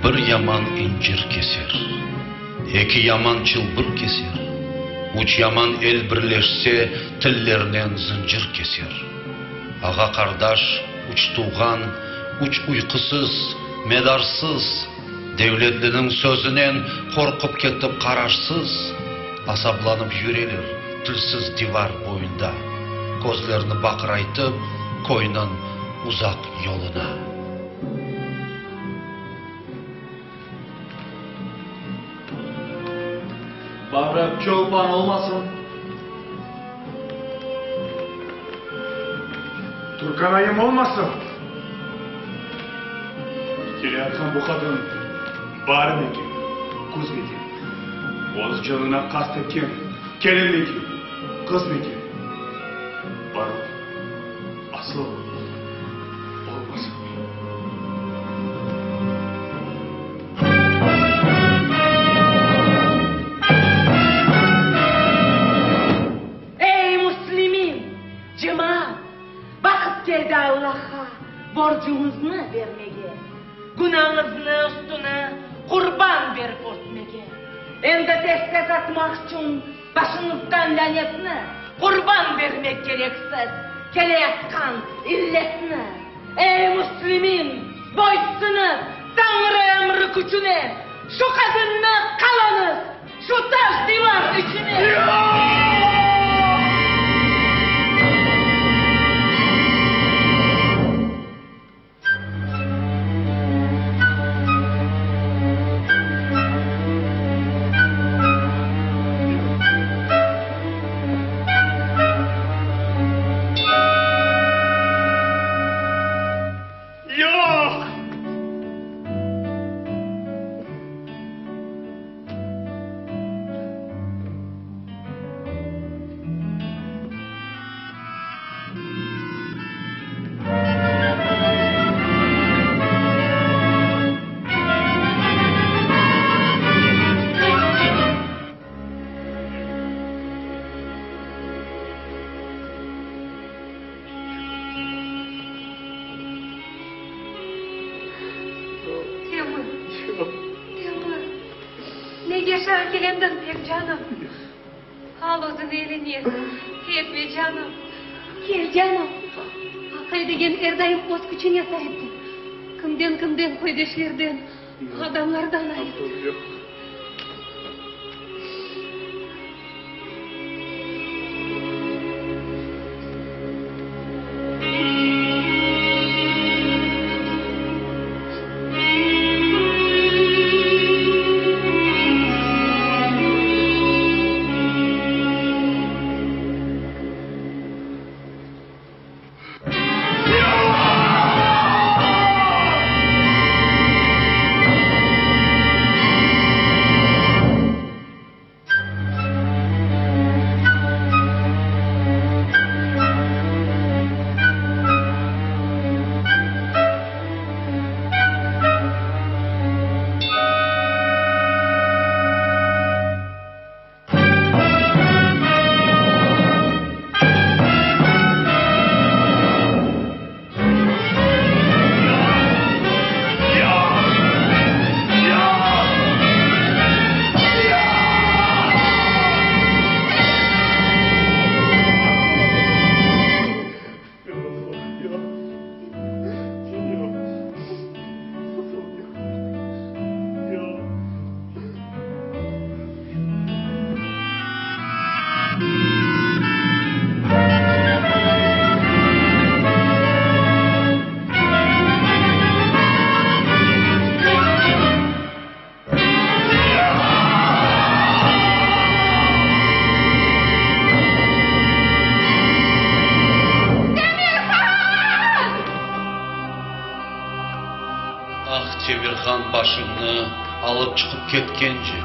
Bir yaman incir keser, eki yaman çılbır keser, üç yaman el birleşse, tillerinen zıncır keser. Ağa-qardaş, üç tuvğan, üç uyqusız, medarsız, devletliniñ sözünen qorqıp ketip qararsız, Azaplanıp yüreler tilsiz divar boyunda, Közlerini baqıraytıp köyniñ uzaq yoluna. Barıp çolpan olmasın. Turkanayım olmasın. Keleyatqan bu qadın baarmeken, küzmeken, öz canına qast etken kelinmeken, qızmeken, barıp asıl olmasın. Ey, müslimin, cemaat, vaqıt keldi Allahqa borcuñıznı bermege, günañıznı üstüne qurban berip örtmege. Endi tez-tez atmaq içün başıñızdan lânetni, qurban bermek kereksiz keleyatqan illetni. Ey, müslimin, boysunıp Tañrı emri küçüne, şu qadınnı qalañız şu taş divar içine! Yoq! Nege şarkelendiñ pek, canım? Al özüni eline, etme, canım. Kel, canım. Aqay degen er daim öz küçüne saiptir. Kimden-kimden, köydeşlerden, adamlardan ayıp. Ah, Temirhan başıñnı alıp çıqıp ketkence,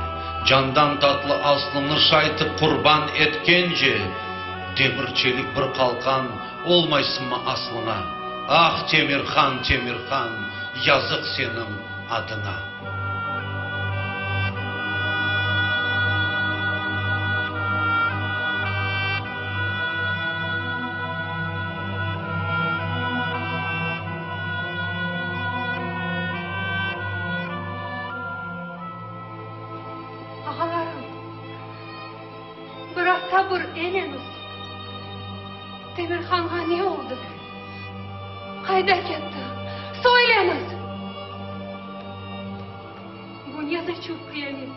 candan tatlı Aslıñı şaytip qurban etkence, demir çelik bir qalqan olmaysıñmı Aslıña? Ah, Temirhan, Temirhan, yazıq seniñ adıña! Ağalarım, biraz sabır eleñiz. Temirhanğa ne oldı? Qayda ketti? Söyleñiz! Bu ne zaçuv qıyamet?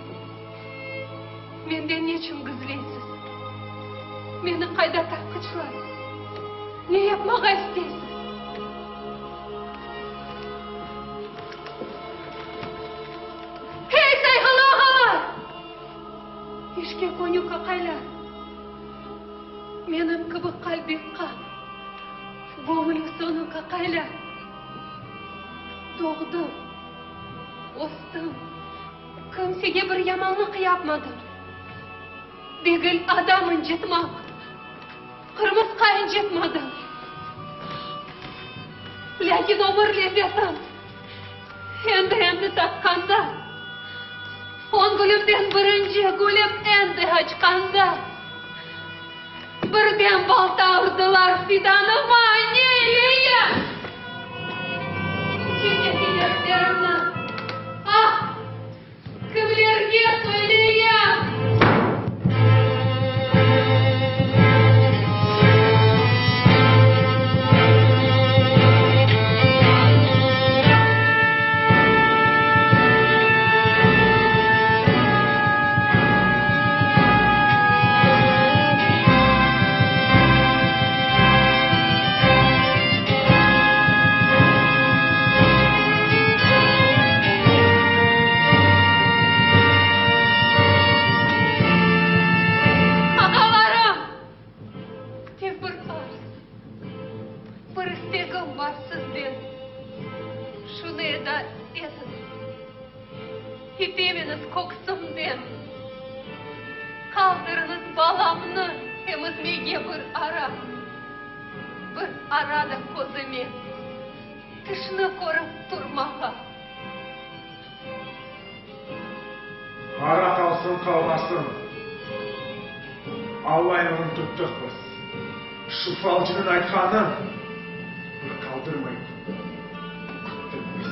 Menden neçün gizleysiz? Meni qayda tartqıçlar? Ne yapmağa isteysiz? Hey, sayğılı ağalar! İşke könük aqaylar! Menim kibi qalbi qan, göñlü sönük aqaylar! Doğdım, östim, kimsege bir yamanlıq yapmadım. Degil adam ıncıtmaq, qırmısqa ıncıtmadım. Lâkin ömür lezetin endi-endi tatqanda, on gülümden birinci gülüm endi açqanda, Birden balta urdılar fidanıma, neyleyim? İçimdeki dertlerimni, ah, kimlerge söyleyim? Ağalarım, tek bir arz, bir istegim bar sizden, şunı eda etiñiz. İtemiñiz köksümden, Qaldırıñız balamnı emizmege bir ara, Bir ara da közüme tişni körip turmağa. Ara qalsın qalmasın, Alla yolun tuttıq biz. Şu falcınıñ aytqanın bir qaldırmayıp küttik biz.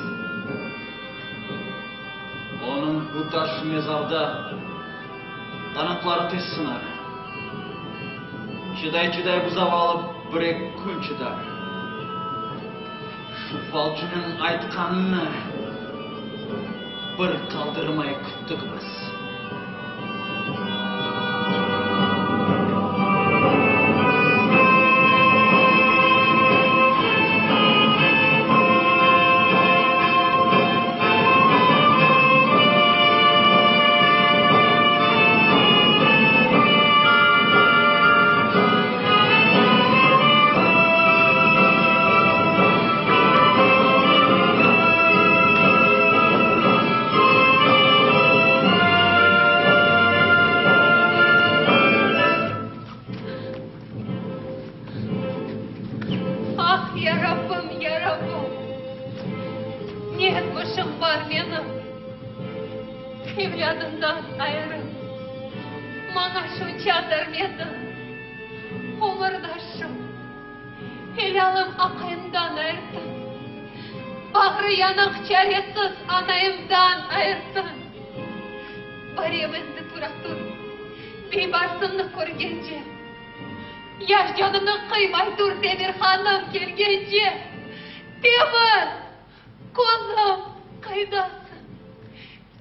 Onıñ. Bu taş mezarda qanatları tez sınar. Çıday-çıday bu zavallı bir-eki kün çıdar. Şu falcınıñ aytqanını bir qaldırmay küttik biz. Ah, yarabbim, yarabbim, ne etmişim bar menim, evlâdımdan ayırı, maña şunca zarmetin, ömürdaşım, elâlım aqayımdan ayırdıñ, bağrı yanıq çaresiz anayımdan ayırdıñ. Barem endi tura-tur, Beybarsımnı körgence. Yaş canımnı qıymay tur Temirhanım kelgence. Temir! Közüm, qaydasıñ?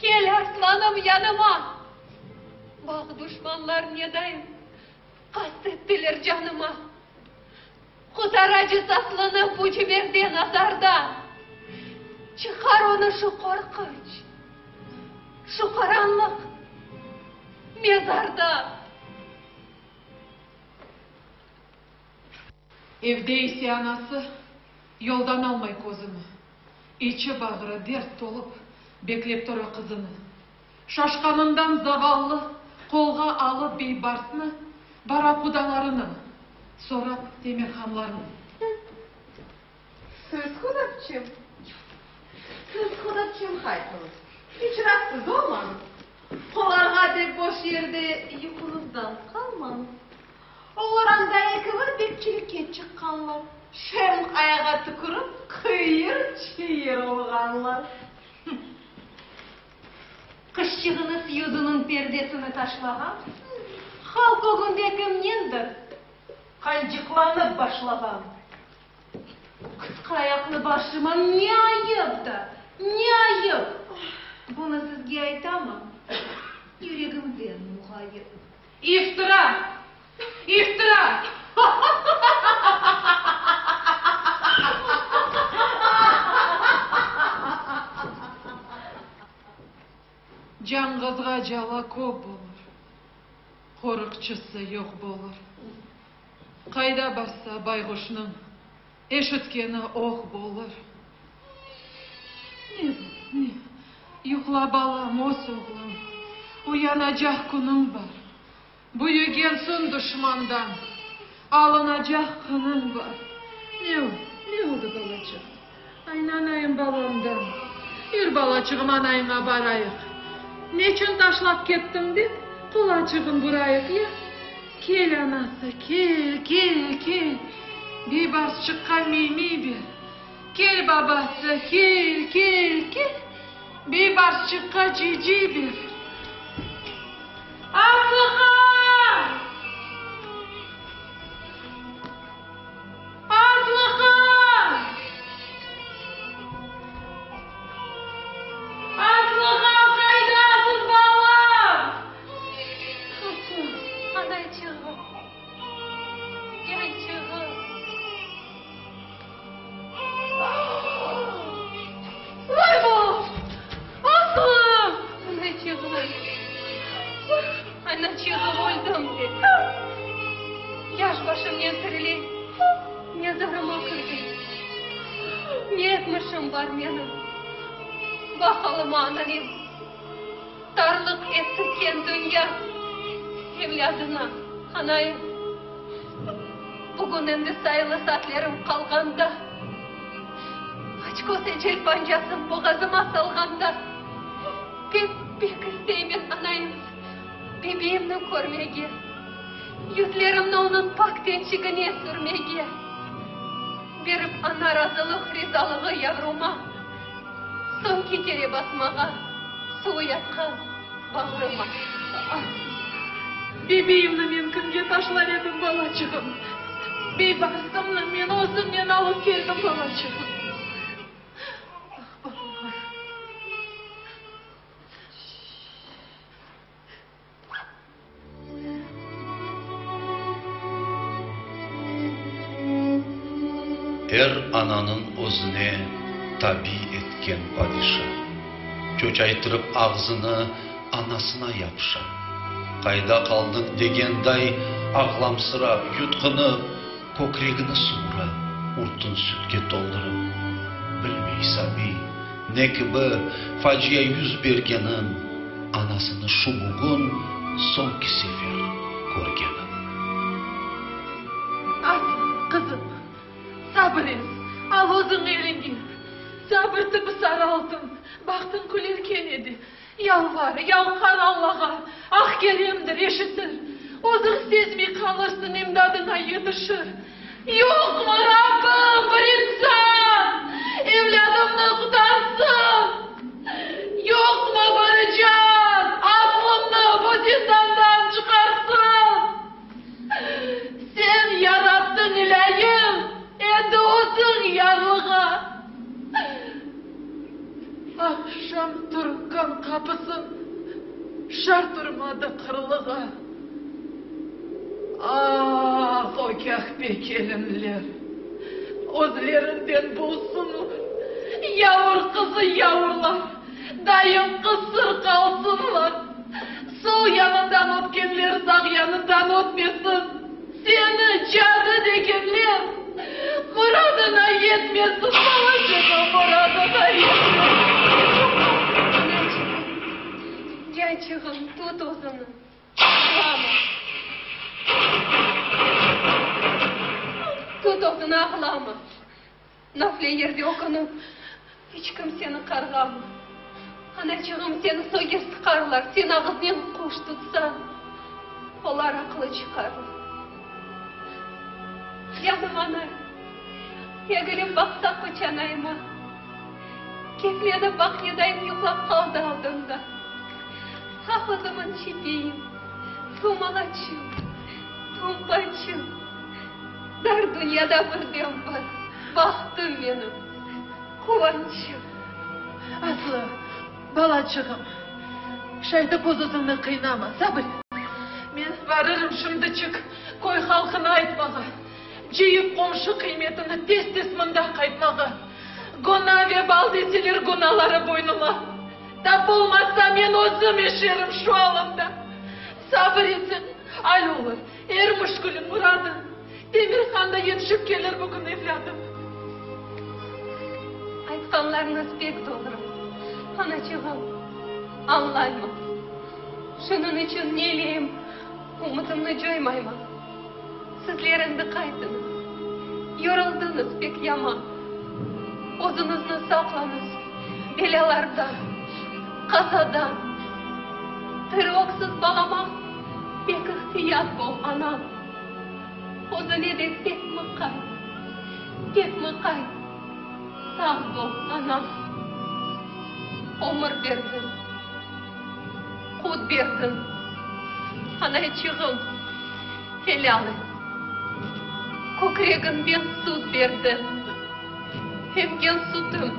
Kel, arslanım, yanıma! Baq, duşmanlar nedayın qast ettiler canıma. Qutar aciz aslını bu cimerden azardan. Çıqar onı şu qorqunç, şu qaranlıq mezardan. Evde ise anası yoldan almay közüni, içi-bağrı dert tolıp beklep tura qızını. Şaşqanından zavallı qolğa alıp Beybarsnı, bara qudalarına, sorap Temirhanlarnı. Siz qudapçım, siz qudapçım haytınız, iç ratsız olmañız. Olarğa dep boş yerde yuquñızdan qalmañız. Olar anda ekevir bekçilikke çıqqanlar, şem ayağa tükürip qıyır-çıyır olğanlar. Qızçığıñız yüzüniñ perdesini taşlağan, halq ögünde kimnendir qancıqlanıp başlağan. Qısqa ayaqlı başıma ne ayıp da, ne ayıp! Bunı sizge aytamam, yüregimden muğayıp. İftira! İftira! Cañğızğa cala köp bolur, Qorıqçısı yoq bolur. Qayda barsa bayğuşnıñ Eşitkeni oh bolur. Ne bu, ne? Yuqla balam, öz oğlum, Uyanacaq künüñ bar. Büyügen soñ duşmandan Alınacaq qınıñ bar. Ne o, ne oldı balaçıq? Aynanayım balamdan. Yür balaçığım anayıña barayıq. Neçün taşlap kettiñ dep, qulaçığın burayıq, ya? Kel, anası, kel, kel, kel, Beybarsçıqqa miymiy ber. Kel, babası, kel, kel, kel, Beybarsçıqqa ciyciy ber. Aslıhan! Aslıhan! Aslıhan, qaydasıñ, balam? Aslı, anayçığım, cançığım. Vay balam! Aslı! Anaçığım, anaçığım, öldim de. Yaş başımnen tiriley, mezarıma kirdim. Ne etmişim bar menim? Baq alıma, anayım. Tarlıq etti keñ dünya evlâdına, anayım. Bugün endi sayılı saatlerim qalğanda, açköz ecel pancasın boğazıma salğanda, pek, pek isteymen, anayım, bebeğimni körmege, yüzlerimni onıñ pak tençigine sürmege. Berip ana razılıq, rizalığı yavruma, soñki kere basmağa. Suvu yatqan bağrıma. Ah, bebeğimni men kimge taşlar edim, balaçığım? Beybarsımnı men özümnen alıp keldim, balaçığım. Ah, balalar. Er ananıñ özüne tabi etken padişa, çoçaytırıp ağzını anasına yapışa. Qayda qaldıñ degenday ağlamsırap, yutqunıp, kökregini suvura, urtun sütke toldurıp. Bilmey sabiy, ne kibi facia yüz bergenin, anasını şu bugün soñki sefer körgenin. Aslı, qızım, sabır et, al özüñ eliñe. Sabır tübü sarı altın, bahtıñ küler kene de. Yalvar, yalqar Allağa, ah keremdir, eşitir. Özüñ sezmey qalırsıñ, imdadıña yetişir. Yoqmı, Rabbim, bir insan, evlâdımnı qutarsın? Yoqmı bir can, Aslımnı bu zindandan çıqarsın? Sen yarattıñ, ilâyim, endi özüñ yarlığa. Aqşam turğan qapısın şart urmadı qırlığa. Ah, o kahpe kelinler, özlerinden bulsunlar, yavur qızı yavurlar, dayım qısır qalsınlar. Sol yanından ötkenler sağ yanından ötmesin. Seni cadı degenler, muradına yetmesin, balaçığım, muradına yetmesin. Anaçığım, cançığım, tut özüni. Ağlama. Tut özüni, ağlama. Nafle yerde ökünip, iç kim seni qarğamı. Anaçığım, seni söger sıqarlar, sen ağıznen quş tutsañ, olar aqlı çıqarlar. Canım anay, egilip baqsa qoçanayıma, keflenip baq nedayın yuqlap qaldı aldımda. Ah, özümiñ çipeyim, tomalaçım, tompaçım, dar dünyada birden-bir bahtım menim, quvançım. Aslı, balaçığım, şaytıp öz-özüñni qıynama, sabır et. Men varırım şimdiçik köy halqına aytmağa, cıyıp qomşu qıymetini tez-tez mında qaytmağa. Guna vebal deseler gunaları boynuma. Tapılmasa men özüm eşerim şu alımda. Sabır etseñ, al olur er müşküliñ muradıñ. Temirhan da yetişip kelir bugün, evlâdım. Aytqanlarıñız pek doğru, anaçığım, añlayman. Şunıñ içün neyleyim, ümütimni coymayman. Sizler endi qaytıñız. Yoruldıñız pek yaman. Özüñizni saqlañız belâlardan, qazadan. Tiri öksüz balama pek ihtiyat bol, anam. Özüne de pek mıqayt, pek mıqayt. Sağ bol, anam. Ömür berdiñ, qut berdiñ, anayçığım. Helâl et. Kökregimden süt berdi. Emgen sütüm.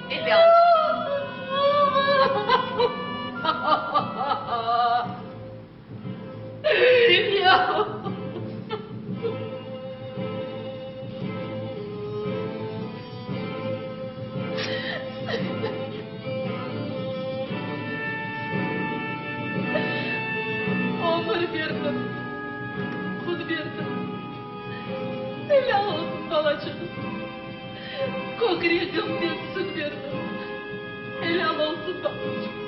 Helâl et. Ömür berdiñ, qut berdiñ. Elâl olsun, balaçığım. Kökregimden süt berdiñ. Elâl olsun, balaçığım.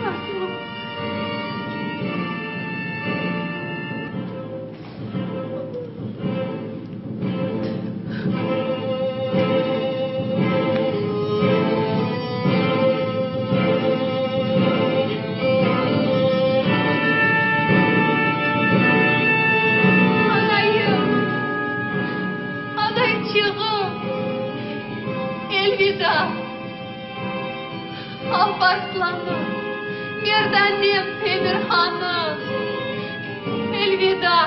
Asılım. Anayım, anayçığım. Alparslanım, merdanem Temirhanım, elvida!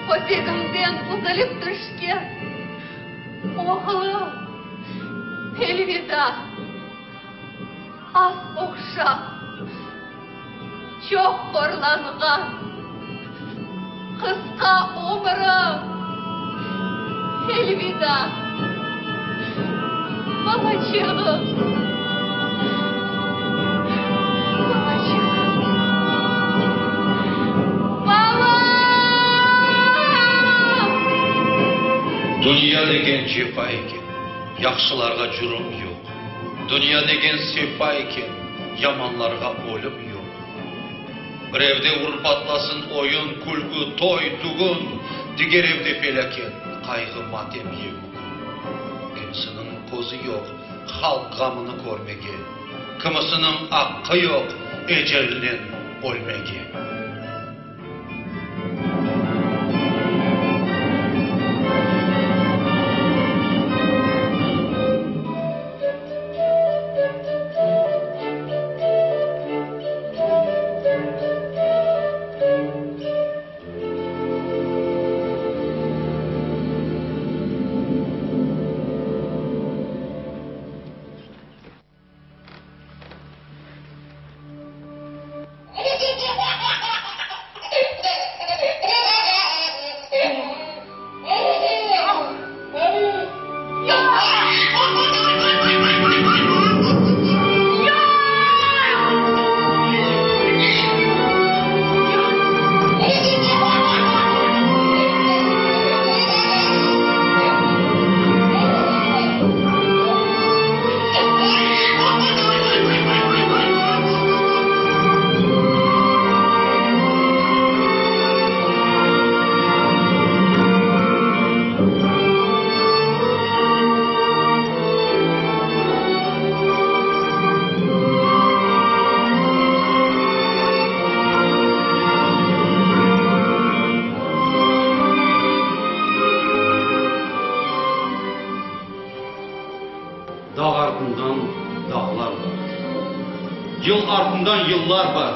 Kötegimden üzülip tüşken oğlum, elvida! Az ohşap, çoq horlanğan qısqa ömürim, elvida, balaçığım, balaçığım, balam! Dünya degen cefa eken, yahşılarğa cürüm yoq. Dünya degen sefa eken, yamanlarğa ölüm yoq. Bir evde urıp-atlasın oyun, külkü, toy, dügün, diger evde felâket, qayğı, matem yevmi kün. Kimisiniñ közü yoq halq ğamını körmege, kimisiniñ aqqı yoq ecelnen ölmege. Dağ artından dağlar bar. Yıl artından yıllar bar.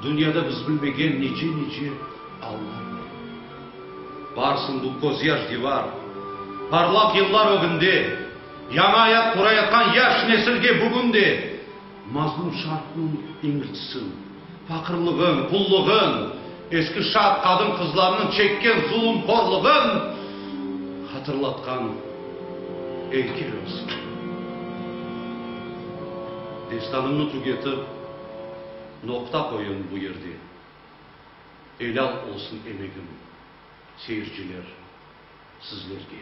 Dünyada biz bilmegen nice-nice allar bar. Barsın bu közyaş divar, parlaq yıllar ögünde, yañı ayat qurayatqan yaş nesilge bugün de mazlum şarqnıñ iñiltisin, faqırlığın, qullığın, eski şarq qadın-qızlarınıñ çekken zulum-horlığın hatırlatqan eykel olsun. Destanımnı tügetip, noqta qoyam bu yerde. Elâl olsun emegim, seyirciler, sizlerge.